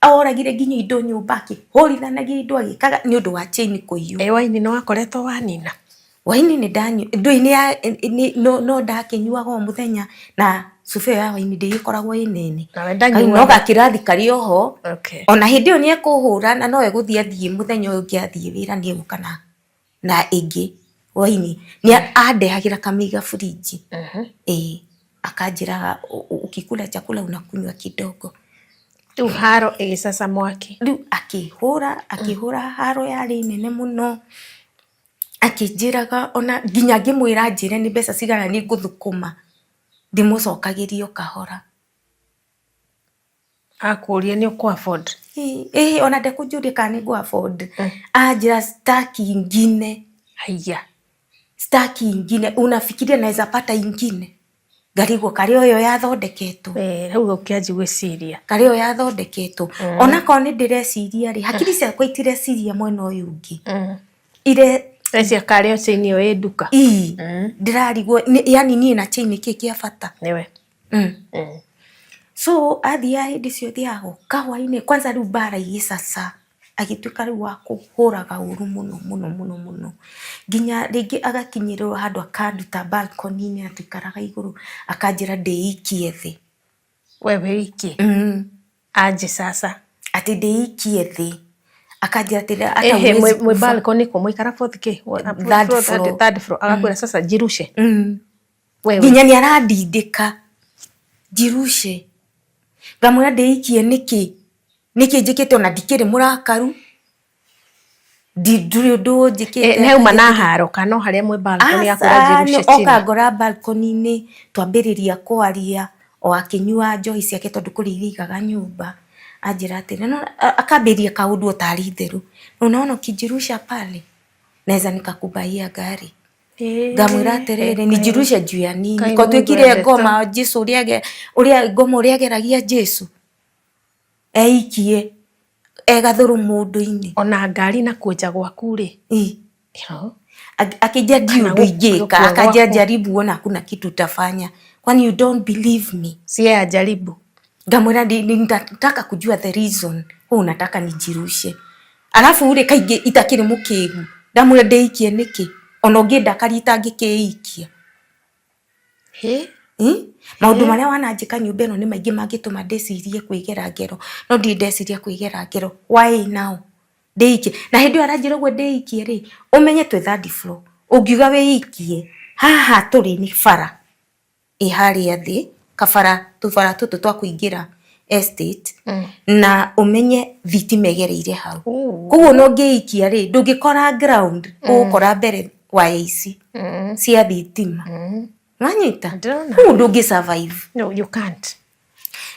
oragire nginya indo nyũmba, akĩhũrithanagia indo, agĩkaga nĩ ũndũ wa chain kũiywo. Ĩ waini nĩ wakoretwo wanina? Waini nĩ ndanyua, ndũĩ nĩ no ndakĩnyuaga o mũthenya, na cuba ĩyo ya waini ndĩgĩkoragwo ĩ nene. Nawe ndanyuaga. No gakĩrathi karĩ oho. Okay. Ona hĩndĩ ĩyo nĩ ekũhũra na no egũthiĩ athiĩ mũthenya ũyũ ũngĩ athiĩ wĩra nĩ egũka na ĩngĩ waini. Nĩ andehagĩra kamĩiga burinji. Ĩĩ, akanjĩraga ukikula chakula unakunywa kidogo. Rĩu haro ĩgĩcaca mwaki. Rĩu akĩhũra akĩhũra haro yarĩ nene mũno, akĩnjĩraga ona nginya ngĩmwĩra anjĩre nĩ mbeca cigana nĩ ngũthũkũma, ndĩmũcokagĩrie o kahora. Akũria nĩ ũkũ afford? Ĩĩ, ona ndekũnjũria kana nĩ ngũ afford. Anjĩra staki ingine. Haiya. Staki ingine, unafikiria naweza pata ingine? Ngarigwo karĩ o ĩyo yathondeketwo. Ĩĩ, hau ũkĩanjia gwĩciria. Karĩ o yathondeketwo. Onakorwo nĩ ndĩreciria rĩ, hakiri ciakwa itireciria mwena ũyũ ũngĩ. Ire Reciria karĩ o chain ĩyo ĩ nduka. Ii, ndĩrarigwo yani niĩ na chain kĩ kĩa bata. Nĩwe. So athiaga hĩndĩ ciothe agoka hwainĩ, kwanza rĩu mbara igĩcaca, agĩtuĩka rĩu wa kũhũraga ũru mũno mũno mũno mũno, nginya rĩngĩ agakinyĩrĩrwo handũ akanduta balcony-inĩ na tũikaraga igũrũ, akanjĩra ndĩikie thĩ. We wĩikie? Aje sasa. Atĩ ndĩikie thĩ. Akanjĩra atĩrĩ hata huwezi kufa. Mwĩ balcony kũ mũikara fourth kĩ? Third floor. Third floor. Agakwĩra sasa jirushe. Wewe. Nginya nĩ arandindĩka njirushe. Ngamwĩra ndĩikie nĩkĩ? Nĩkĩ njĩkĩte ona ndikĩrĩ mũrakaru? Ndurĩ ũndũ njĩkĩte. Nĩ auma na haro kana no harĩa mwĩ balcony akwĩra jirushe chini? Oka ngora balcony-inĩ, twambĩrĩria kwaria o akĩnyua njohi ciake tondũ kũrĩ iria aigaga nyũmba. Anjĩra atĩrĩ, akambĩrĩria kaũndũ o tarĩ itherũ. Unaona ukijirusha pale naweza nikakubaia gari. Ngamwĩra atĩrĩrĩ, nijirushe juu ya nini? Ko twĩkire ngoma Jesu ũrĩa ngoma ũrĩa ageragia Jesu eikie egathũrũ mũndũ-inĩ. Ona ngari na kwenja gwaku rĩ. Akija ndiũ ũndũ ingĩka, akaja jaribu uone hakuna kitu utafanya. Kwani you don't believe me? Si yeye ajaribu. Ngamwĩra nitataka kujua the reason wewe unataka nijirushe. Alafu ule kaingĩ itakĩrĩ mũkĩgu. Ndamwĩra ndĩikie nĩkĩ? Ona ũngĩndakaria itangĩkĩikia. Maũndũ marĩa wananjĩka nyũmba ĩno nĩ maingĩ mangĩtũma ndĩcirie kwĩgera ngero, no ndirĩ ndeciria kwĩgera ngero. Why now? Ndĩikie. Na hĩndĩ ĩyo aranjĩra ũguo ndĩikie rĩ, ũmenye twĩ third floor. Ũngiuga wĩikie, haha tũrĩ nĩ bara ĩ harĩa thĩ, kabara, tũbara tũtũ twa kũingĩra estate, na ũmenye thitima ĩgereire hau. Koguo ona ũngĩikia rĩ, ndũngĩkora ground, ũgũkora mbere waya ici cia thitima. Wanyita? Koguo ndũngĩ survive. No, you can't.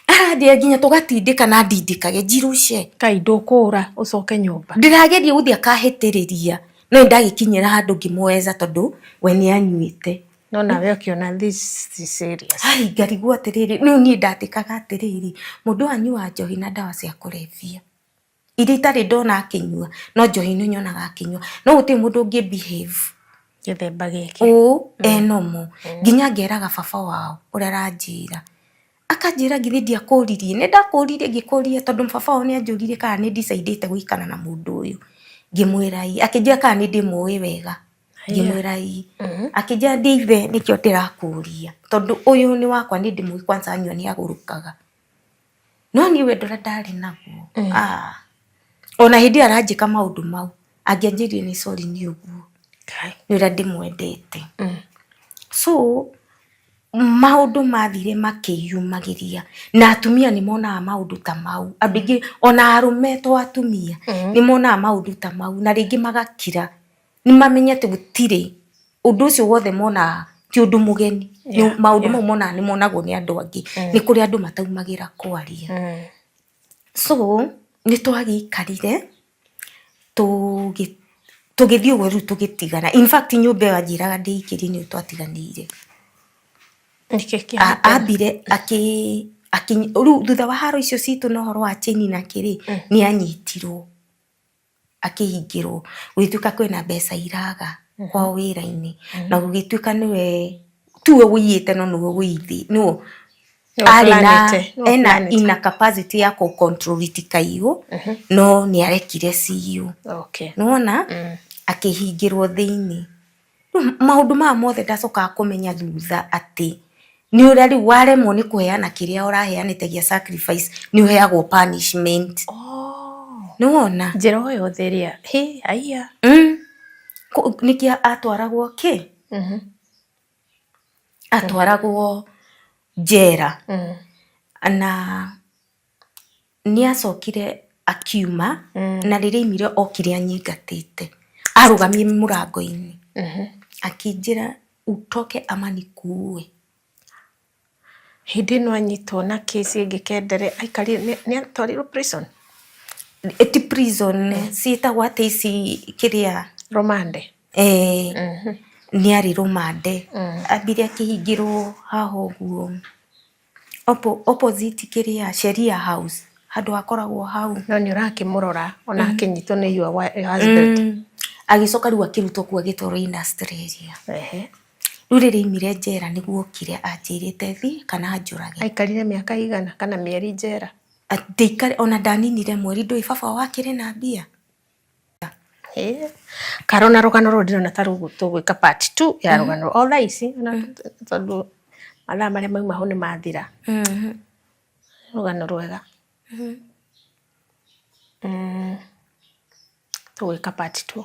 Aranjĩra nginya tũgatindĩka na ndindĩkage njirushe. Kai ndũkũra ũcoke nyũmba. Ndĩrageria gũthiĩ akahĩtĩrĩria, no nĩndagĩkinyĩra handũ ngĩmweza tondũ we nĩ anyuĩte. No nawe ũkĩona this is serious. Ai, ngarigwo atĩrĩrĩ, rĩu niĩ ndatĩkaga atĩrĩrĩ, mũndũ ũyũ anyuaga njohi na ndawa cia kũrebia. Iria itarĩ ndona akĩnyua, no njohi nĩ nyonaga akĩnyua. No gũtirĩ mũndũ ũngĩ behave gĩthemba gĩkĩ ũũ enomo. Nginya ngeraga baba wao ũrĩa aranjĩra. Akanjĩra githĩ ndiakũririe, nĩ ndakũririe ngĩkũria tondũ baba wao nĩ anjũririe kana nĩ decide gũikara na mũndũ ũyũ. Ngĩmwĩra ĩĩ, akĩnjĩra kana nĩ ndĩmũĩ wega. Ngĩmwĩra ĩĩ. Akĩnjĩra ndĩ ithe nĩkĩo ndĩrakũria tondũ ũyũ nĩ wakwa nĩ ndĩmũĩ kwanza anyua nĩ agũrũkaga. No niĩ wendo ũrĩa ndarĩ naguo, ona hĩndĩ ĩyo aranjĩka maũndũ mau, angĩanjĩrire nĩ sorry nĩ ũguo, nĩ ũrĩa ndĩmwendete. So maũndũ mathire makĩyumagĩria na atumia nĩ monaga maũndũ ta mau. Andũ aingĩ ona arũme to atumia nĩ monaga maũndũ ta mau na rĩngĩ magakira. Nĩ mamenye atĩ gũtirĩ ũndũ ũcio wothe monaga ti ũndũ mũgeni. Maũndũ mau monaga nĩ monagwo nĩ andũ angĩ. Nĩ kũrĩ andũ mataumagĩra kwaria. So nĩ twagĩikarire tũgĩthiĩ ũguo rĩu tũgĩtigana. In fact nyũmba ĩyo anjĩraga ndĩikĩrie nĩyo twatiganĩire. Ambire rĩu thutha wa haro icio citũ na ũhoro wa chain na kĩrĩ, nĩ anyitirwo. Akĩhingĩrwo, gũgĩtuĩka kwĩna mbeca iraga kwao wĩra-inĩ, na gũgĩtuĩka nĩwe tiwe wũiyĩte, no nĩwe wũithi, nĩwe arĩ na ena ina capacity ya kũ control itikaiywo, no nĩ arekire ciywo. Nĩwona akĩhingĩrwo thĩinĩ. Rĩu maũndũ maya mothe ndacokaga kũmenya thutha atĩ nĩ ũrĩa rĩu waremwo nĩ kũheana kĩrĩa ũraheanĩte gĩa sacrifice, nĩ ũheagwo punishment. Nĩwona njĩra o yothe ĩrĩa hĩ aiya. Nĩkĩo atwaragwo kĩ atwaragwo njera. Na nĩ acokire akiuma, na rĩrĩa aimire okire anyingatĩte, arũgamie mũrango-inĩ, akĩnjĩra, "Utoke ama nikuue." Hĩndĩ ĩno anyitwo na kesi ĩngĩ kendere aikarire, nĩ atwarirwo prison? Ti prison, ciĩtagwo atĩ ici kĩrĩa? Romande. Eh, nĩ arĩ rũmande. Ambire akĩhingĩrwo haha ũguo opposite kĩrĩa Sheria House, handũ hakoragwo hau. No nĩ ũrakĩmũrora ona akĩnyitwo nĩ your husband. Agĩcoka rĩu akĩrutwo kuo, agĩtwarwo industrial area. Rĩu rĩrĩa aimire njera nĩguo okire anjĩrĩte thi kana anjũrage. Aikarire mĩaka igana kana mĩeri njera? Ndĩikare ona ndaninire mweri, ndũĩ baba wakĩrĩ na mbia. Karo, na rũgano rũrũ ndĩrona ta tũgwĩka part 2 ya rũgano o thaa ici, ona tondũ mathaa marĩa mauma ho nĩ mathira. Rũgano rwega. Tũgwĩka part 2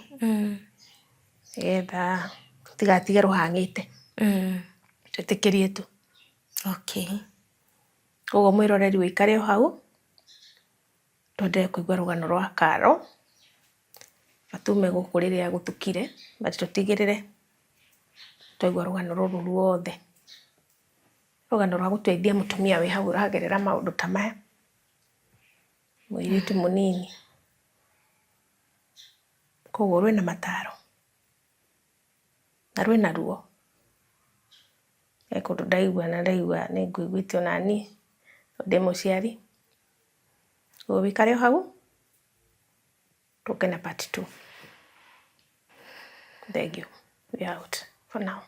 nĩgetha tũtigatige rũhang'ĩte. Twĩtĩkĩrie tu. Koguo mwĩroreri, ũikare o hau, twendelee kũigua rũgano rwa Karo. Matume gũkũ rĩrĩa gũtukire, but tũtigĩrĩre twaigua rũgano rũrũ ruothe, rũgano rwa gũteithia mũtumia wĩ hau ũragerera maũndũ ta maya, mũirĩtu mũnini. Koguo rwĩna mataro na rwĩna ruo. He kũndũ ndaigua na ndaigua nĩ ngũiguĩte onani tondũ ndĩ mũciari. Koguo wĩikare o hau, tũke na part 2. Thank you. We out for now.